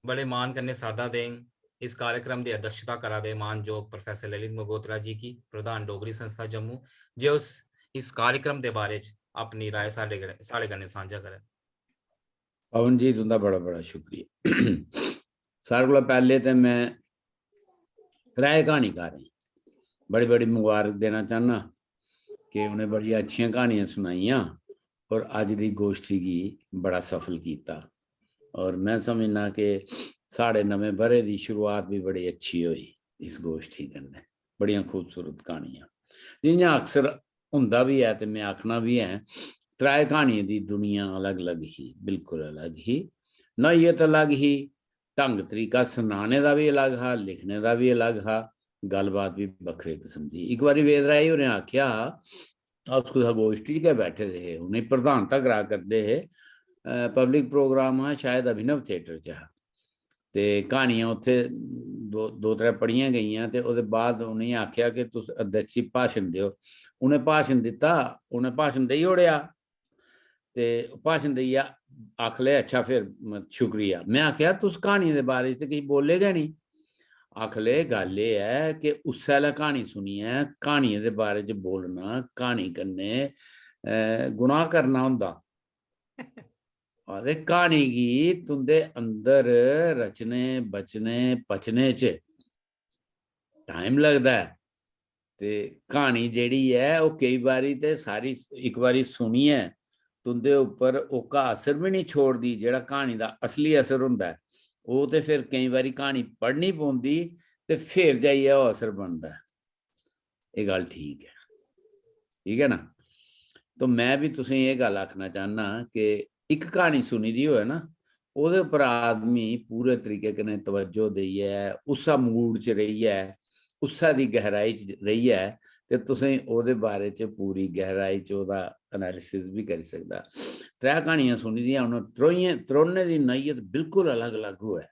बड़े मान कन्नै सादा देंग इस कार्यक्रम दी अध्यक्षता करा दे मानजोग प्रोफेसर ललित मगोत्रा जी की, प्रधान डोगरी संस्था जम्मू, जे उस इस कार्यक्रम दे बारे च अपनी राय साढ़े कन्नै, साढ़े कन्नै सांझा करै। पवन जी, तुं'दा बड़ा बड़ा शुक्रिया। सारें कोला पैह्ले ते में त्रै क्हानीकारें गी बड़ी बड़ी मुबारक देना चाह्न्नां कि उ'नें बड़ियां अच्छियां क्हानियां सनाइयां और अज्ज दी गोश्ठी गी बड़ा सफल कीता। और में समझना कि साढ़े नमें ब'रे दी शुरुआत बी बड़ी अच्छी होई इस गोश्ठी कन्नै। बड़ियां खूबसूरत क्हानियां। जि'यां अक्सर होंदा बी ऐ ते में आखना बी ऐ, त्रै क्हानियें दी दुनिया अलग-अलग ही, बिल्कुल अलग ही। नौइयत अलग ही, ढंग तरीका सनाने दा बी अलग हा, लिखने दा बी अलग हा, गल्लबात बी बक्खरे किस्म दी। इक बारी वेद राय होरें आखेआ हा, अस कुसै गोश्ठी च गै बैठे दे हे, उ'नें प्रधानता करा करदे हे, अ, पब्लिक प्रोग्राम हा, शायद अभिनव थिएटर च हा। ते क्हानियां उत्थै दो, दो त्रै पढ़ियां गेइयां ते ओह्दे बाद उ'नेंगी आखेआ कि तुस अध्यक्ष जी भाशन देओ। उ'नें भाशन दित्ता, उ'नें भाशन देई ओड़ेआ ते भाशन देइयै आख ले, "अच्छा, फिर म-, शुक्रिया।" में आखेआ, "तुस क्हानियें दे बारे च ते किश बोले गै निं।" आख ले, "गल्ल एह् ऐ कि उस्सै लै क्हानी सुनियै क्हानियें दे बारे च बोलना, क्हानी कन्नै, अ, गुनाह करना होंदा।" आखदे क्हानी गी तुं'दे अंदर रचने, बचने, पचने च टाइम लगदा ऐ। ते क्हानी जेह्ड़ी ऐ, ओह् केईं बारी ते सारी इक बारी सुनियै तुं'दे उप्पर ओह्का असर बी निं छोड़दी, जेह्ड़ा क्हानी दा असली असर होंदा ऐ। ओह् ते फिर केईं बारी क्हानी पढ़नी पौंदी ते फिर जाइयै ओह् असर बनदा ऐ। एह् गल्ल ठीक ऐ, ठीक ऐ ना? तो में बी तुसेंगी एह् गल्ल आखना चाह्न्नां कि इक क्हानी सुनी दी होऐ ना, ओह्दे उप्पर आदमी पूरे तरीके कन्नै तवज्जो देइयै, उस्सै मूड च रेहियै, उस्सै दी गैहराई च रेहियै, ते तुसें ओह्दे बारे च पूरी गैहराई च ओह्दा एनालिसिस बी करी सकदा। त्रै क्हानियां सुनी दियां, उ'नें त्रोइयें, त्रोने दी नैयत बिल्कुल अलग-अलग होऐ,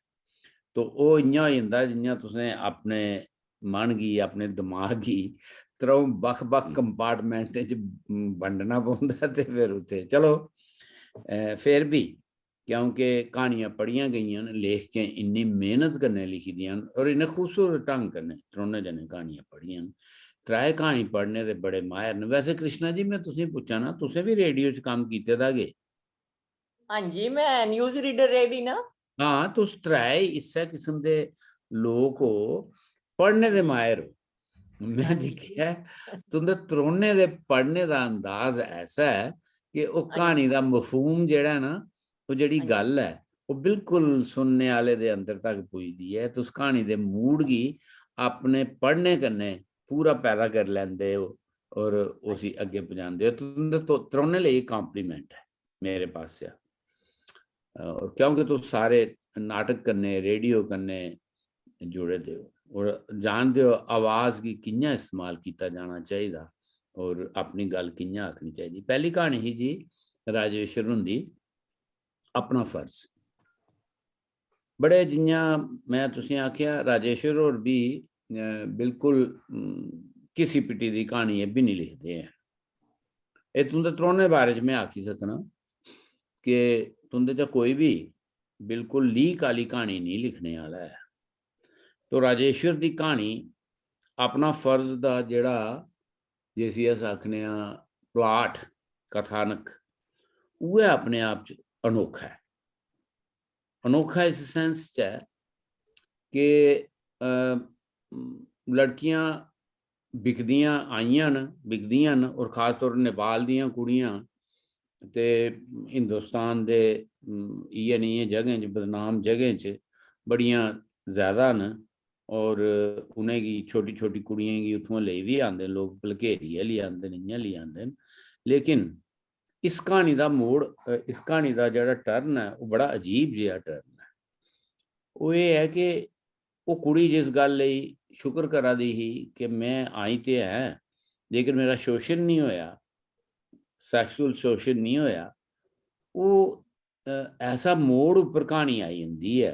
तो ओह् इ'यां होई जंदा जि'यां तुसें अपने मन गी, अपने दमाग गी त्र'ऊं बक्ख-बक्ख कंपार्टमेंटें च बंडना पौंदा ते फिर उत्थै, चलो, अ, फिर बी क्योंकि क्हानियां पढ़ियां गेइयां न, लेखकें इन्नी मेह्नत कन्नै लिखी दियां न और इन्ने खूबसूरत ढंग कन्नै त्रौनें जनें क्हानियां पढ़ियां न। त्रै क्हानी पढ़ने दे बड़े माहिर न। वैसे कृष्णा जी, में तुसेंगी पुच्छा ना, तुसें बी रेडियो च कम्म कीते दा गै? हां जी, में न्यूज रीडर रेही दी ना। हां, तुस त्रै इस्सै किस्म दे लोक ओ, पढ़ने दे माहिर ओ। में दिक्खेआ ऐ, तुं'दे त्रौने दे पढ़ने दा अंदाज ऐसा ऐ कि ओह् क्हानी दा मफहूम जेह्ड़ा ऐ ना, ओह् जेह्ड़ी गल्ल ऐ, ओह् बिल्कुल सुनने आह्ले दे अंदर तक पुजदी ऐ। तुस क्हानी दे मूड गी अपने पढ़ने कन्नै पूरा पैदा करी लैंदे ओ और उसी अग्गें पजांदे ओ। तुं'दे तो-, त्रौने लेई compliment ऐ मेरे पासेआ। अ, और क्योंकि तुस सारे नाटक कन्नै, रेडियो कन्नै जुड़े दे ओ और जानदे ओ आवाज गी कि'यां इस्तेमाल कीता जाना चाहिदा और अपनी गल्ल कि'यां आखनी चाहिदी। पैह्ली क्हानी ही जी राजेश्वर हुंदी अपना फर्ज। बड़े, जि'यां में तुसें आखेआ, राजेश्वर होर बी, अ, बिल्कुल, उम, घिसी पिटी दी क्हानी एह् बी निं लिखदे हैन। एह् तुं'दे त्रौने बारे च में आखी सकना कि तुं'दे चा कोई बी बिल्कुल लीक आह्ली क्हानी निं लिखने आह्ला ऐ। तो राजेश्वर दी क्हानी अपना फर्ज दा जेह्ड़ा, जिसी अस आखने आं plot, कथानक, उ'ऐ अपने आप च अनोखा ऐ। अनोखा इस sense च ऐ कि, अ, लड़कियां बिकदियां आइयां न, बिकदियां न, और खास तौर नेपाल दियां कुड़ियां ते हिंदुस्तान दे, उम, इ'यै नेहियें जगहें च, बदनाम जगहें च बड़ियां ज्यादा न, और उ'नेंगी, छोटी-छोटी कुड़ियें गी उत्थुआं लेई बी आंदे न लोक, भलकेरियै लेई आंदे न, इ'यां लेई आंदे न। लेकिन इस क्हानी दा मोड़, अ, इस क्हानी दा जेह्ड़ा turn ऐ, ओह् बड़ा अजीब जेहा turn ऐ। ओह् एह् ऐ कि ओह् कुड़ी जिस गल्ल लेई शुक्र करा दी ही कि में आई ते ऐं, लेकिन मेरा शोशन निं होएआ, sexual शोशन निं होएआ, ओह्, अ, ऐसा मोड़ उप्पर क्हानी आई जंदी ऐ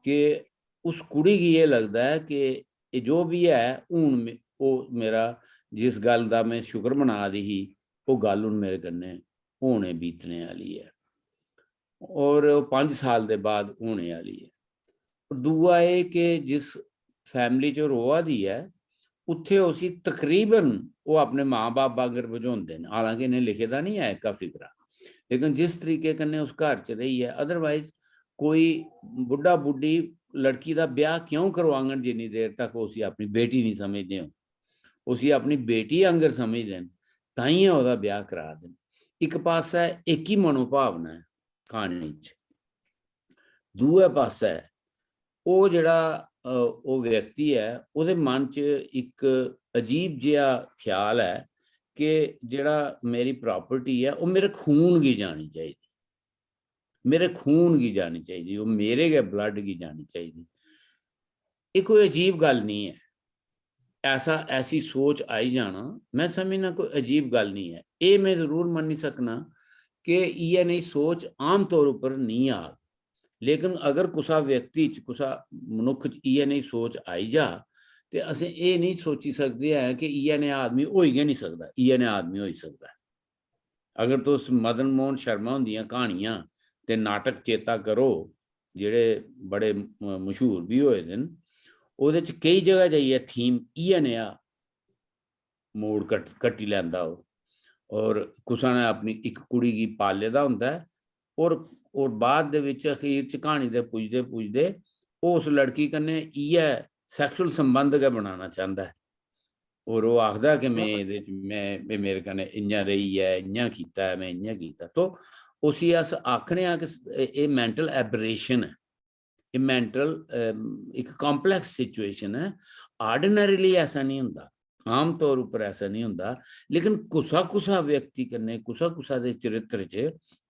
कि उस कुड़ी गी एह् लगदा ऐ कि एह् जो बी ऐ, हून मे-, ओह् मेरा, जिस गल्ल दा में शुक्र मना दी ही, ओह् गल्ल हून मेरे कन्नै होने, बीतने आह्ली ऐ। और ओह् पंज साल दे बाद होने आह्ली ऐ। और दूआ एह् कि जिस family च ओह् रोआ दी ऐ, उत्थै उसी तकरीबन ओह् अपने मां-बब्ब आंगर बझोंदे न। हालांकि इ'नें लिखे दा निं ऐ एह्का फिकरा, लेकिन जिस तरीके कन्नै उस घर च रेही ऐ, otherwise कोई बुड्ढा बुड्ढी लड़की दा ब्याह् क्यों करोआङन जिन्नी देर तक उसी अपनी बेटी निं समझदे होन? उसी अपनी बेटी आंगर समझदे न, ताइयें ओह्दा ब्याह् करा दे न। इक पासै इक ही मनोभावना ऐ क्हानी च, दूए पासै ओह् जेह्ड़ा, अ, ओह् व्यक्ति ऐ, ओह्दे मन च इक अजीब जेहा ख्याल ऐ कि जेह्ड़ा मेरी property ऐ, ओह् मेरे खून गी जानी चाहिदी, मेरे खून गी जानी चाहिदी, ओह् मेरे गै blood गी जानी चाहिदी। एह् कोई अजीब गल्ल निं ऐ। ऐसा, ऐसी सोच आई जाना, में समझना कोई अजीब गल्ल निं ऐ। एह् में जरूर मन्नी सकना कि इ'यै नेही सोच आम तौर उप्पर निं आग। लेकिन अगर कुसा व्यक्ति च, कुसा मनुक्ख च इ'यै नेही सोच आई जा, ते असें एह् निं सोची सकदे ऐ कि इ'यै नेहा आदमी होई गै निं सकदा, इ'यै नेहा आदमी होई सकदा ऐ। अगर तुस मदन मोहन शर्मा हुंदियां क्हानियां ते नाटक चेता करो, जेह्ड़े बड़े म-, मशहूर बी होए दे न, ओह्दे च केई जगह जाइयै theme इ'यै नेहा मोड़ कट-, कट्टी लैंदा ओह्। और कुसै ने अपनी इक कुड़ी गी पाले दा होंदा ऐ, और, और बाद दे बिच अखीर च क्हानी दे पुजदे पुजदे ओह् उस लड़की कन्नै इ'यै sexual संबंध गै बनाना चांह्दा ऐ। और ओह् आखदा कि में एह्दे च, में, एह् मेरे कन्नै इ'यां रेही ऐ, इ'यां कीता ऐ, में इ'यां कीता। तो उसी अस आखने आं कि स-, एह्, एह् mental aberration ऐ, एह् mental, अम, इक complex situation ऐ। Ordinarily ऐसा निं होंदा, आम तौर उप्पर ऐसा निं होंदा, लेकिन कुसा-कुसा व्यक्ति कन्नै, कुसा-कुसा दे चरित्र च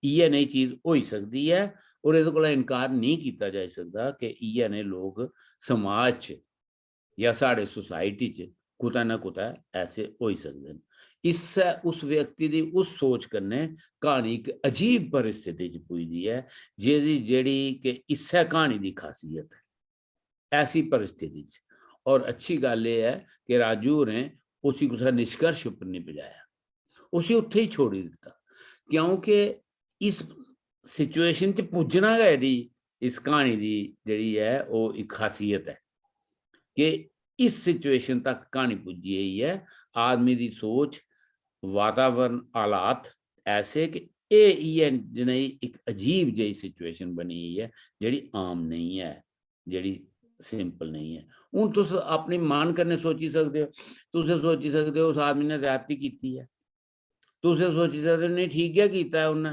इ'यै नेही चीज होई सकदी ऐ। और एह्दे कोला इनकार नेईं कीता जाई सकदा कि इ'यै नेह् लोक समाज च जां साढ़े society च कुतै ना कुतै ऐसे होई सकदे न। इस्सै उस व्यक्ति दी उस सोच कन्नै क्हानी इक अजीब परिस्थिति च पुजदी ऐ, जेह्दी, जेह्ड़ी कि इस्सै क्हानी दी खासियत ऐ, ऐसी परिस्थिति च। और अच्छी गल्ल एह् ऐ कि राजू होरें उसी कुसै निष्कर्ष उप्पर निं पजाया, उसी उत्थै ही छोड़ी दित्ता, क्योंकि इस situation च पुज्जना गै एह्दी, इस क्हानी दी जेह्ड़ी ऐ, ओह् इक खासियत ऐ कि इस situation तक क्हानी पुज्जी गेई ऐ। आदमी दी सोच, वातावरण, हालात ऐसे कि एह् इ'यै जनेही इक अजीब जेही situation बनी गेई ऐ, जेह्ड़ी आम नेईं ऐ, जेह्ड़ी सिंपल नेईं ऐ। हून तुस अपने मन कन्नै सोची सकदे ओ, तुस एह् सोची सकदे ओ उस आदमी ने ज्यादती कीती ऐ, तुस एह् सोची सकदे ओ नेईं ठीक गै कीता ऐ उन्नै,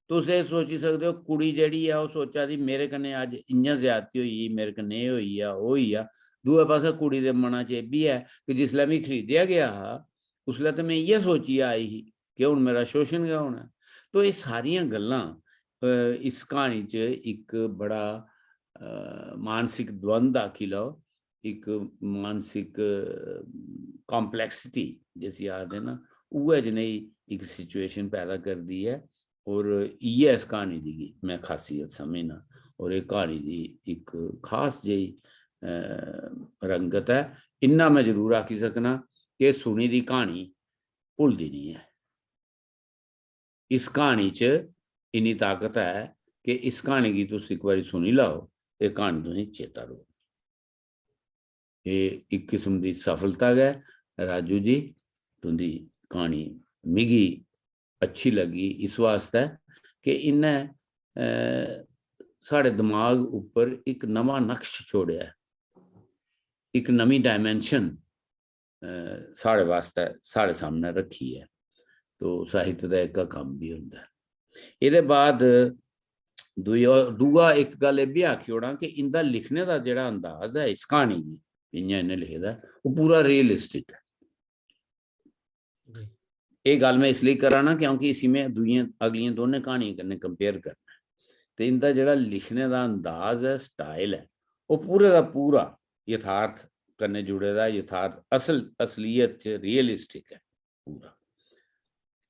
तुस एह् सोची सकदे ओ कुड़ी जेह्ड़ी ऐ ओह् सोचा दी मेरे कन्नै अज्ज इ'यां ज्यादती होई गेई, मेरे कन्नै एह् होई गेआ, ओह् होई गेआ। दूए पासै कुड़ी दे मना च एह् बी ऐ कि जिसलै मिगी खरीदेआ गेआ हा उसलै ते में इ'यै सोचियै आई ही कि हून मेरा शोशन गै होना ऐ। तो एह् सारियां गल्लां, अ, इस क्हानी च इक बड़ा, अ, मानसिक द्वंद आखी लैओ, इक मानसिक, अ, complexity जिसी आखदे ना, उ'ऐ जनेही इक situation पैदा करदी ऐ। और इ'यै इस क्हानी दी में खासियत समझना। और एह् क्हानी दी इक खास जेही, अ, रंगत ऐ। इन्ना में जरूर आखी सकना कि सुनी दी क्हानी भुलदी निं ऐ। इस क्हानी च इन्नी ताकत ऐ कि इस क्हानी गी तुस इक बारी सुनी लैओ, एह् क्हानी तुसेंगी चेता रौह्ग। एह् इक किस्म दी सफलता गै, राजू जी। तुं'दी क्हानी मिगी अच्छी लग्गी इस वास्तै कि इन्नै, अ, साढ़े दमाग उप्पर इक नमां नक्श छोड़ेआ ऐ, इक नमीं dimension, अ, साढ़े वास्तै, साढ़े सामनै रक्खी ऐ। तो साहित्य दा इक कम्म बी होंदा ऐ। एह्दे बाद दूआ, दूआ इक गल्ल एह् बी आखी ओड़ां कि इं'दा लिखने दा जेह्ड़ा अंदाज ऐ इस क्हानी गी, जि'यां इ'नें लिखे दा ऐ, ओह् पूरा realistic ऐ। जी। एह् गल्ल में इसलेई करा ना क्योंकि इसी में दूइयें, अगलियें दोनें क्हानियें कन्नै compare करना ऐ। ते इं'दा जेह्ड़ा लिखने दा अंदाज ऐ, style ऐ, ओह् पूरे दा पूरा यथार्थ कन्नै जुड़े दा, यथार्थ, असल, असलीयत च realistic ऐ पूरा।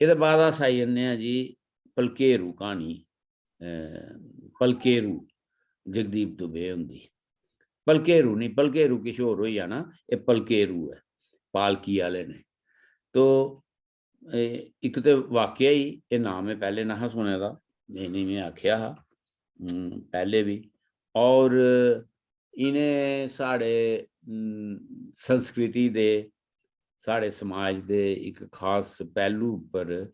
एह्दे बाद अस आई जन्ने आं जी पलकेरू क्हानी, अ, पलकेरू जगदीप दुबे हुंदी। पलकेरू निं, पलकेरू किश होर होई जाना, एह् पलकेरू ऐ, पालकी आह्ले ने। तो, ए, इक ते वाकया ही एह् नाम में पैह्ले नेहा सुने दा, जि'यां में आखेआ हा, हम्म, पैह्ले बी। और इ'नें साढ़े, हम्म, संस्कृति दे, साढ़े समाज दे इक खास पैह्लू उप्पर,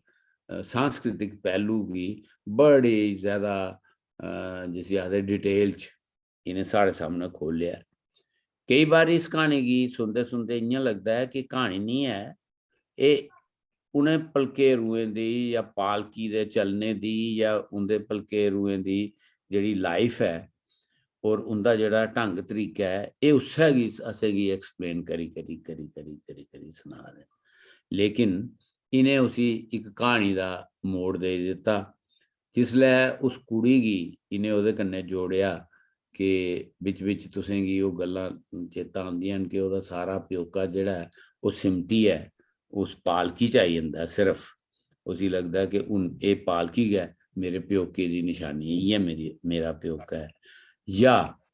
अ, सांस्कृतिक पैह्लू गी बड़ी ज्यादा, अ, जिसी आखदे detail च इ'नें साढ़े सामनै खोह्लेआ ऐ। केई बारी इस क्हानी गी सुनदे सुनदे इ'यां लगदा ऐ कि क्हानी निं ऐ, एह् उ'नें पलकेरुएं दी जां पालकी दे चलने दी जां उं'दे पलकेरुएं दी जेह्ड़ी life ऐ और उं'दा जेह्ड़ा ढंग तरीका ऐ, एह् उस्सै गी असेंगी explain करी, करी, करी, करी, करी सना दे न। लेकिन इ'नें उसी इक क्हानी दा मोड़ देई दित्ता। जिसलै उस कुड़ी गी इ'नें ओह्दे कन्नै जोड़ेआ कि बिच-बिच तुसेंगी ओह् गल्लां चेता औंदियां न कि ओह्दा सारा प्योका जेह्ड़ा ऐ, ओह् सिमटियै उस पालकी च आई जंदा ऐ सिर्फ। उसी लगदा ऐ कि हून एह् पालकी गै मेरे प्योके दी नशानी ऐ, इ'यै मेरी, मेरा प्योका ऐ। जां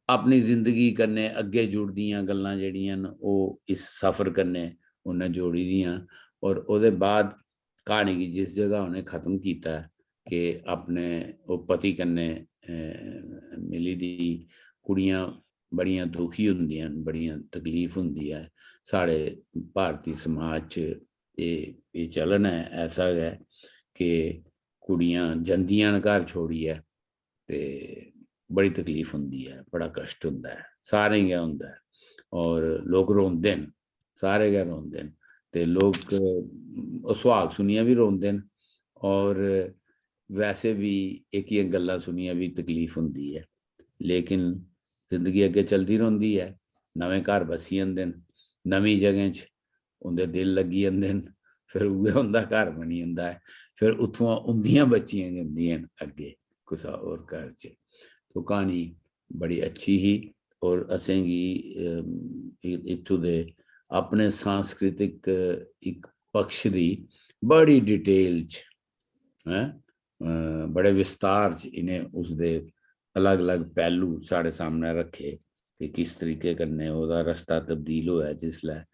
अपनी जिंदगी कन्नै अग्गें जुड़दियां गल्लां जेह्ड़ियां न, ओह् इस सफर कन्नै उन्नै जोड़ी दियां। और ओह्दे बाद क्हानी गी जिस जगह उ'नें खत्म कीता ऐ कि अपने ओह् पति कन्नै, अ, मिली दी, कुड़ियां बड़ियां दुखी होंदियां न, बड़ियां तकलीफ होंदी ऐ। साढ़े भारती समाज च एह्, एह् चलन ऐ ऐसा गै कि कुड़ियां जंदियां न घर छोड़ियै ते बड़ी तकलीफ होंदी ऐ, बड़ा कश्ट होंदा ऐ, सारें गै होंदा ऐ। और लोक रोंदे न, सारे गै रोंदे न। ते लोक, अ, सुहाग सुनियै बी रोंदे न और वैसे बी एह्कियां गल्लां सुनियै बी तकलीफ होंदी ऐ। लेकिन जिंदगी अग्गें चलदी रौंह्दी ऐ, नमें घर बस्सी जंदे न, नमीं जगहें च उं'दे दिल लग्गी जंदे न, फिर उ'ऐ उं'दा घर बनी जंदा ऐ, फिर उत्थुआं उं'दियां बच्चियां जंदियां न अग्गें कुसै होर घर च। तो क्हानी बड़ी अच्छी ही और असेंगी, अम, इ-, इत्थूं दे अपने सांस्कृतिक इक पक्ष दी बड़ी detail च, हैं, अ, बड़े विस्तार च इ'नें उसदे अलग-अलग पैह्लू साढ़े सामनै रक्खे कि किस तरीके कन्नै ओह्दा रस्ता तब्दील होआ जिसलै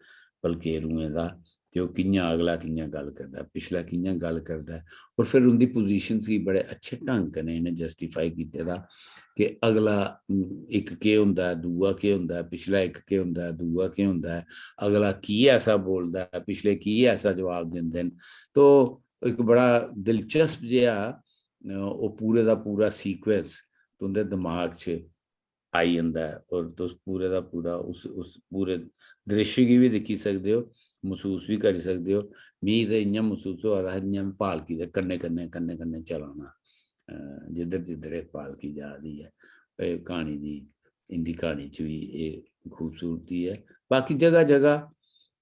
पलकेरुएं दा, ते ओह् कि'यां, अगला कि'यां गल्ल करदा, पिछला कि'यां गल्ल करदा ऐ, और फिर उं'दी positions गी बड़े अच्छे ढंग कन्नै इ'नें justify कीते दा कि अगला, उम, इक केह् होंदा ऐ, दूआ केह् होंदा ऐ, पिछला इक केह् होंदा ऐ, दूआ केह् होंदा ऐ, अगला की ऐसा बोलदा ऐ, पिछले की ऐसा जवाब दिंदे न। तो इक बड़ा दिलचस्प जेहा, अ, ओह् पूरे दा पूरा sequence तुं'दे दमाग च आई जंदा ऐ, और तुस पूरे दा पूरा उस उस पूरे दृश्य गी बी दिक्खी सकदे ओ, मसूस बी करी सकदे ओ। मिगी ते इ'यां मसूस होआ दा हा जि'यां में पालकी दे कन्नै कन्नै कन्नै कन्नै चला ना, अ, जिद्धर जिद्धर एह् पालकी जा दी ऐ। एह् क्हानी दी, इं'दी क्हानी च बी एह् खूबसूरती ऐ। बाकी जगह जगह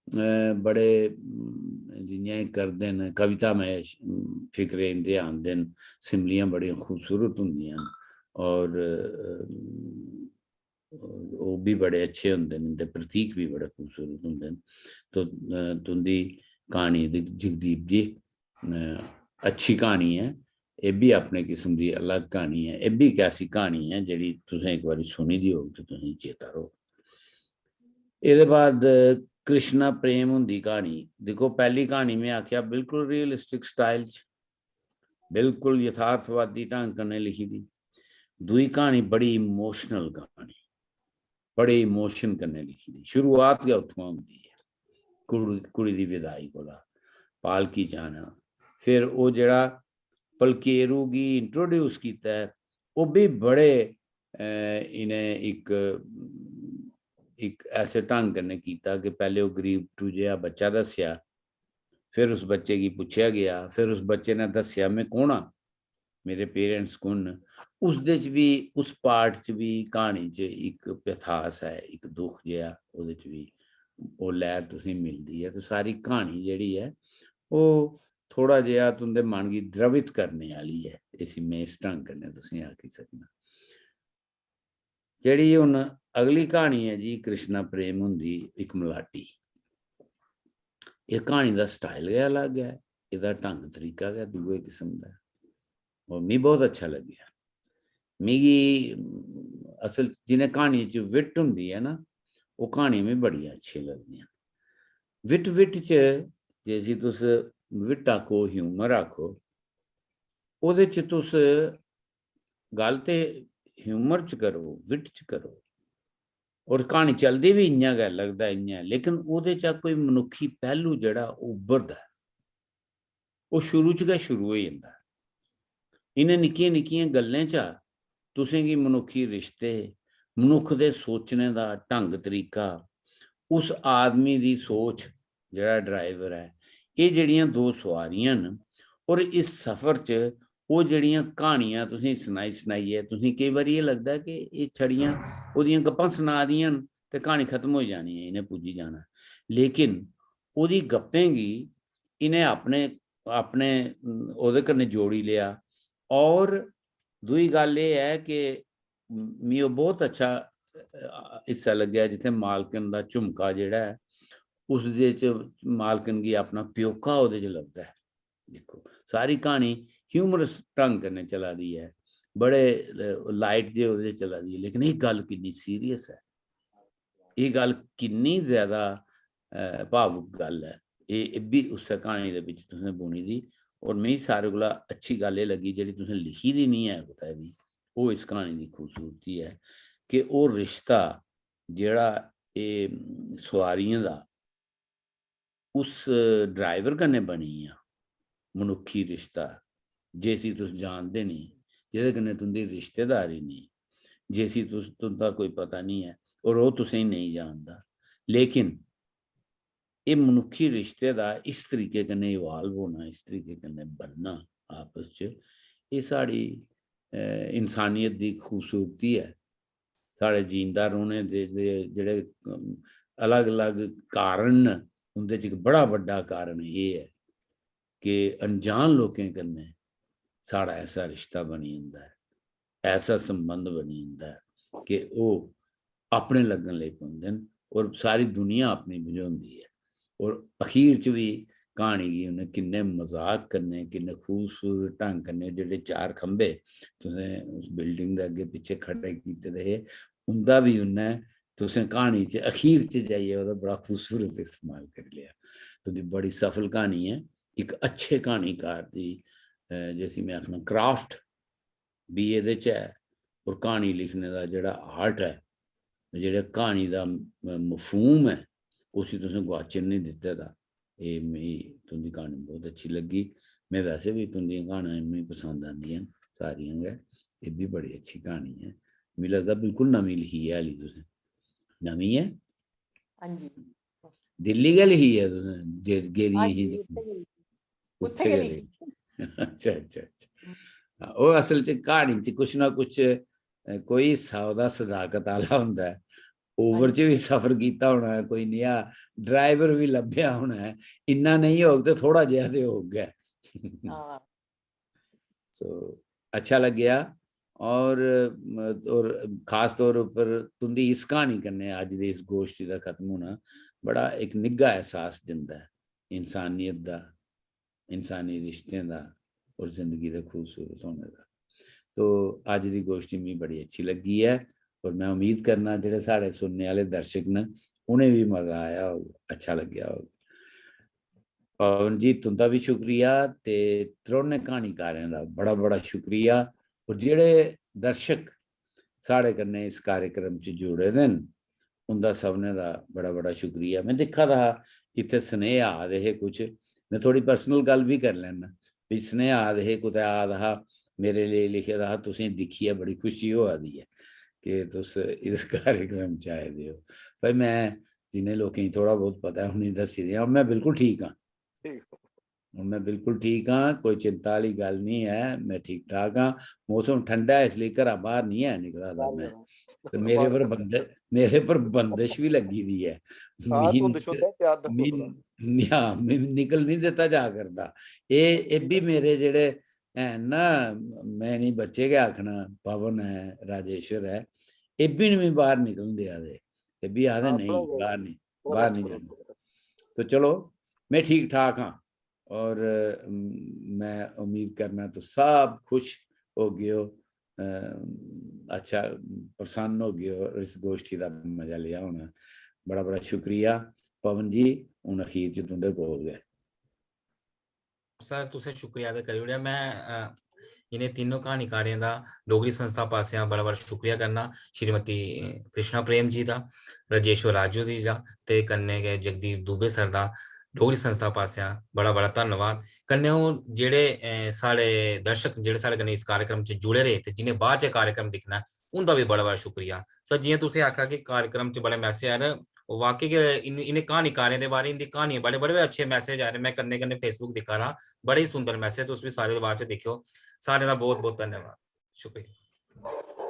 अ, बड़े, अम, जि'यां एह् करदे न, कविता में श-, अम, फिकरे इं'दे आंदे न, सिमलियां बड़ियां खूबसूरत होंदियां न, और, अ, ओह् बी बड़े अच्छे होंदे न, इं'दे प्रतीक बी बड़े खूबसूरत होंदे न। तो, अ, तुं'दी क्हानी दी, जगदीप जी, अ, अच्छी क्हानी ऐ, एह् बी अपने किस्म दी अलग क्हानी ऐ। एह् बी इक ऐसी क्हानी ऐ जेह्ड़ी तुसें इक बारी सुनी दी होग ते तुसेंगी चेता रौह्ग। एह्दे बाद कृष्णा प्रेम हुंदी क्हानी। दिक्खो, पैह्ली क्हानी में आखेआ बिल्कुल realistic style च, बिल्कुल यथार्थवादी ढंग कन्नै लिखी दी। दूई क्हानी बड़ी emotional क्हानी, बड़े emotion कन्नै लिखी दी। शुरुआत गै उत्थुआं होंदी ऐ, कुड़ी, कुड़ी दी विदाई कोला, पालकी जाना, फिर ओह् जेह्ड़ा पलकेरू गी introduce कीता ऐ, ओह् बी बड़े, अ, इ'नें इक, इक ऐसे ढंग कन्नै कीता कि पैह्ले ओह् गरीब टू जेहा बच्चा दस्सेआ, फिर उस बच्चे गी पुच्छेआ गेआ, फिर उस बच्चे ने दस्सेआ, "में कौन आं, मेरे parents कौन न?" उसदे च बी, उस part च बी क्हानी च इक pathos ऐ, इक दुख जेहा ओह्दे च बी, ओह् लैह्र तुसेंगी मिलदी ऐ। ते सारी क्हानी जेह्ड़ी ऐ, ओह् थोह्ड़ा जेहा तुं'दे मन गी द्रवित करने आह्ली ऐ, इसी में इस ढंग कन्नै तुसेंगी आखी सकना। जेह्ड़ी हून अगली क्हानी ऐ जी, कृष्णा प्रेम हुंदी इक मलाटी। एह् क्हानी दा style गै अलग ऐ, एह्दा ढंग तरीका गै दूए किस्म दा ऐ। और मिगी बहुत अच्छा लग्गेआ। मिगी, असल च जि'नें क्हानियें च wit होंदी ऐ ना, ओह् क्हानियां मिगी बड़ियां अच्छियां लगदियां। Wit, wit च, जिसी तुस wit आखो, humor आखो, ओह्दे च तुस गल्ल ते humor च करो, wit च करो, और क्हानी चलदी बी इ'यां गै, लगदा इ'यां ऐ, लेकिन ओह्दे चा कोई मनुक्खी पैह्लू जेह्ड़ा उब्भरदा ऐ, ओह् शुरू च गै शुरू होई जंदा ऐ। इ'नें निक्कियें निक्कियें गल्लें चा तुसें गी मनुक्खी रिश्ते, मनुक्ख दे सोचने दा ढंग तरीका, उस आदमी दी सोच, जेह्ड़ा driver ऐ, एह् जेह्ड़ियां दो सुआरियां न, और इस सफर च ओह् जेह्ड़ियां क्हानियां तुसें सनाई सनाइयै, तुसें केई बारी एह् लगदा कि एह् छड़ियां ओह्दियां गप्पां सना दियां न ते क्हानी खत्म होई जानी ऐ, इ'नें पुज्जी जाना। लेकिन ओह्दी गप्पें गी इ'नें अपने, अपने, ओह्दे कन्नै जोड़ी लेआ। और दूई गल्ल एह् ऐ कि मिगी ओह् बहुत अच्छा, अ, हिस्सा लग्गेआ जित्थै मालकन दा झुमका जेह्ड़ा ऐ, उसदे च मालकन गी अपना प्योका ओह्दे च लभदा ऐ। दिक्खो, सारी क्हानी humorous ढंग कन्नै चला दी ऐ, बड़े, अ, light जे ओह्दे च चला दी ऐ, लेकिन एह् गल्ल किन्नी serious ऐ, एह् गल्ल किन्नी ज्यादा, अ, भावुक गल्ल ऐ। एह्, एह् बी उस्सै क्हानी दे बिच तुसें बुनी दी। और मिगी सारे कोला अच्छी गल्ल एह् लग्गी, जेह्ड़ी तुसें लिखी दी निं ऐ कुतै बी, ओह् इस क्हानी दी खूबसूरती ऐ कि ओह् रिश्ता जेह्ड़ा एह्, अम, सुआरियें दा उस driver कन्नै बनी गेआ, मनुक्खी रिश्ता, जिसी तुस जानदे नेईं, जेह्दे कन्नै तुं'दी रिश्तेदारी नेईं, जिसी तुस, तुं'दा कोई पता नेईं ऐ, और ओह् तुसेंगी नेईं जानदा। लेकिन एह् मनुक्खी रिश्ते दा इस तरीके कन्नै evolve होना, इस तरीके कन्नै बनना आपस च, एह् साढ़ी, अ, इंसानियत दी खूबसूरती ऐ। साढ़े जींदा रौह्ने दे, दे जेह्ड़े, अम, अलग-अलग कारण न, उं'दे च इक बड़ा बड्डा कारण एह् ऐ कि अनजान लोकें कन्नै साढ़ा ऐसा रिश्ता बनी जंदा ऐ, ऐसा संबंध बनी जंदा ऐ कि ओह् अपने लग्गन लगी पौंदे न और सारी दुनिया अपनी बझोंदी ऐ। और अखीर च बी क्हानी गी उ'नें किन्ने मजाक कन्नै, किन्ने खूबसूरत ढंग कन्नै, जेह्ड़े चार खंभे तुसें उस building दे अग्गें पिच्छें खड़े कीते दे हे, उं'दा बी उ'न्नै, तुसें क्हानी च अखीर च जाइयै ओह्दा बड़ा खूबसूरत इस्तेमाल करी लेआ। तुं'दी बड़ी सफल क्हानी ऐ, इक अच्छे क्हानीकार दी, अ, जिसी में आखना craft बी एह्दे च ऐ, और क्हानी लिखने दा जेह्ड़ा art ऐ, जेह्ड़ा क्हानी दा म-, मफहूम ऐ, उसी तुसें गुआचन निं दित्ते दा। एह् मिगी तुं'दी क्हानी बहुत अच्छी लग्गी। में वैसे बी तुं'दियां क्हानियां मिगी पसंद आंदियां न सारियां गै। एह् बी बड़ी अच्छी क्हानी ऐ। मिगी लगदा बिल्कुल नमीं लिखी ऐ हाली तुसें। नमीं ऐ? हां जी। दिल्ली गै लिखी ऐ तुसें? जे-, गेदी हां ही जी, लिखी? उत्थै गेई। उत्थै उत्थै गै गै लिखी। अच्छा, अच्छा, अच्छा। हां, ओह् असल च क्हानी च कुछ ना कुछ, अ, कोई हिस्सा ओह्दा सदाकत आह्ला होंदा ऐ। ओवर च बी सफर कीता होना ऐ, कोई नेहा ड्राइवर बी लब्भेआ होना ऐ। इन्ना नेईं होग ते थोह्ड़ा जेहा ते होग गै। हां। So, अच्छा लग्गेआ। और, और खास तौर उप्पर तुंदी इस क्हानी कन्नै अज्ज दी इस गोश्ठी दा खत्म होना बड़ा इक निग्घा एहसास दिंदा ऐ इंसानियत दा, इंसानी रिश्तें दा और जिंदगी दे खूबसूरत होने दा। तो अज्ज दी गोश्ठी मिगी बड़ी अच्छी लग्गी ऐ और मैं उम्मीद करना जेह्ड़े साढ़े सुनने आह्ले दर्शक न, उ'नें बी मजा आया होग, अच्छा लग्गेआ होग। पवन जी, तुंदा बी शुक्रिया ते त्रौने क्हानीकारें दा बड़ा, बड़ा शुक्रिया। और जेह्ड़े दर्शक साढ़े कन्नै इस कार्यक्रम च जुड़े दे न, उंदा सभनें दा बड़ा, बड़ा शुक्रिया। मैं दिक्खा दा हा, इत्थै स्नेह आ दे हे कुछ, मैं थोड़ी पर्सनल गल्ल बी करी लैना। भी स्नेह आ दे हे, कुतै आ दा हा, मेरे लेई लिखे दा हा, "तुसें दिक्खियै बड़ी खुशी होआ दी ऐ कि तुस इस कार्यक्रम च आए दे ओ।" भाई, मैं जिन्ने लोकें गी थोड़ा बहुत पता ऐ, उ'नेंगी दस्सी देआं। मैं बिल्कुल ठीक आं। ठीक। हून मैं बिल्कुल ठीक आं, कोई चिंता आह्ली गल्ल निं ऐ, मैं ठीक ठाक आं। मौसम ठंडा ऐ, इसलेई घरा बाह्र निं ऐ निकला दा बाह्र मैं। जाना। ते मेरे बाह्र पर जाना। बंद-, मेरे पर बंदश बी लग्गी दी ऐ। हां, मिगी धुंद निकल-, शुंद ऐ, त्यार रक्खो मिगी, थोह्ड़ा। मिगी, हां, मिगी निकल निं दित्ता जा करदा। एह्, एह् बी मेरे जेह्ड़े हैन ना, मैं इ'नें बच्चे गै आखना, पवन ऐ, राजेश्वर ऐ, एह् बी निं मिगी बाह्र निकलन देआ दे। एह् बी आखदे, हां, "नेईं, थोह्ड़ा बाह्र निं, थोह्ड़ा बाह्र rest निं करो। जाना।" तो चलो, मैं ठीक ठाक आं और, अम, मैं उम्मीद करना तुस सब खुश होगे ओ, अ, अच्छा, प्रसन्न होगे ओ, इस गोश्ठी दा मजा लेआ होना। बड़ा, बड़ा शुक्रिया पवन जी, हून अखीर च तुंदे कोल गै। सर, तुसें शुक्रिया ते करी ओड़ेआ। मैं, अ, इ'नें तिन्नों क्हानीकारें दा डोगरी संस्था पासेआ बड़ा, बड़ा शुक्रिया करना, श्रीमती कृष्णा प्रेम जी दा, राजेश्वर राजू जी दा ते कन्नै गै जगदीप दुबे सर दा डोगरी संस्था पासेआ बड़ा, बड़ा धन्नवाद। कन्नै ओह् जेह्ड़े, अ, साढ़े दर्शक जेह्ड़े साढ़े कन्नै इस कार्यक्रम च जुड़े रेह् ते जि'नें बाद च कार्यक्रम दिक्खना ऐ, उं'दा बी बड़ा, बड़ा शुक्रिया। सर, जि'यां तुसें आखेआ कि कार्यक्रम च बड़े मैसेज आ रहे, वाकई गै इन-, इ'नें क्हानीकारें दे बारे, इं'दी क्हानियां बारे बड़े, बड़े अच्छे मैसेज आ रहे। मैं कन्नै, कन्नै Facebook दिक्खा रहा, बड़े ही सुंदर मैसेज, तुस बी सारे बाद च दिक्खेओ। सारें दा बहुत, बहुत धन्यवाद, शुक्रिया।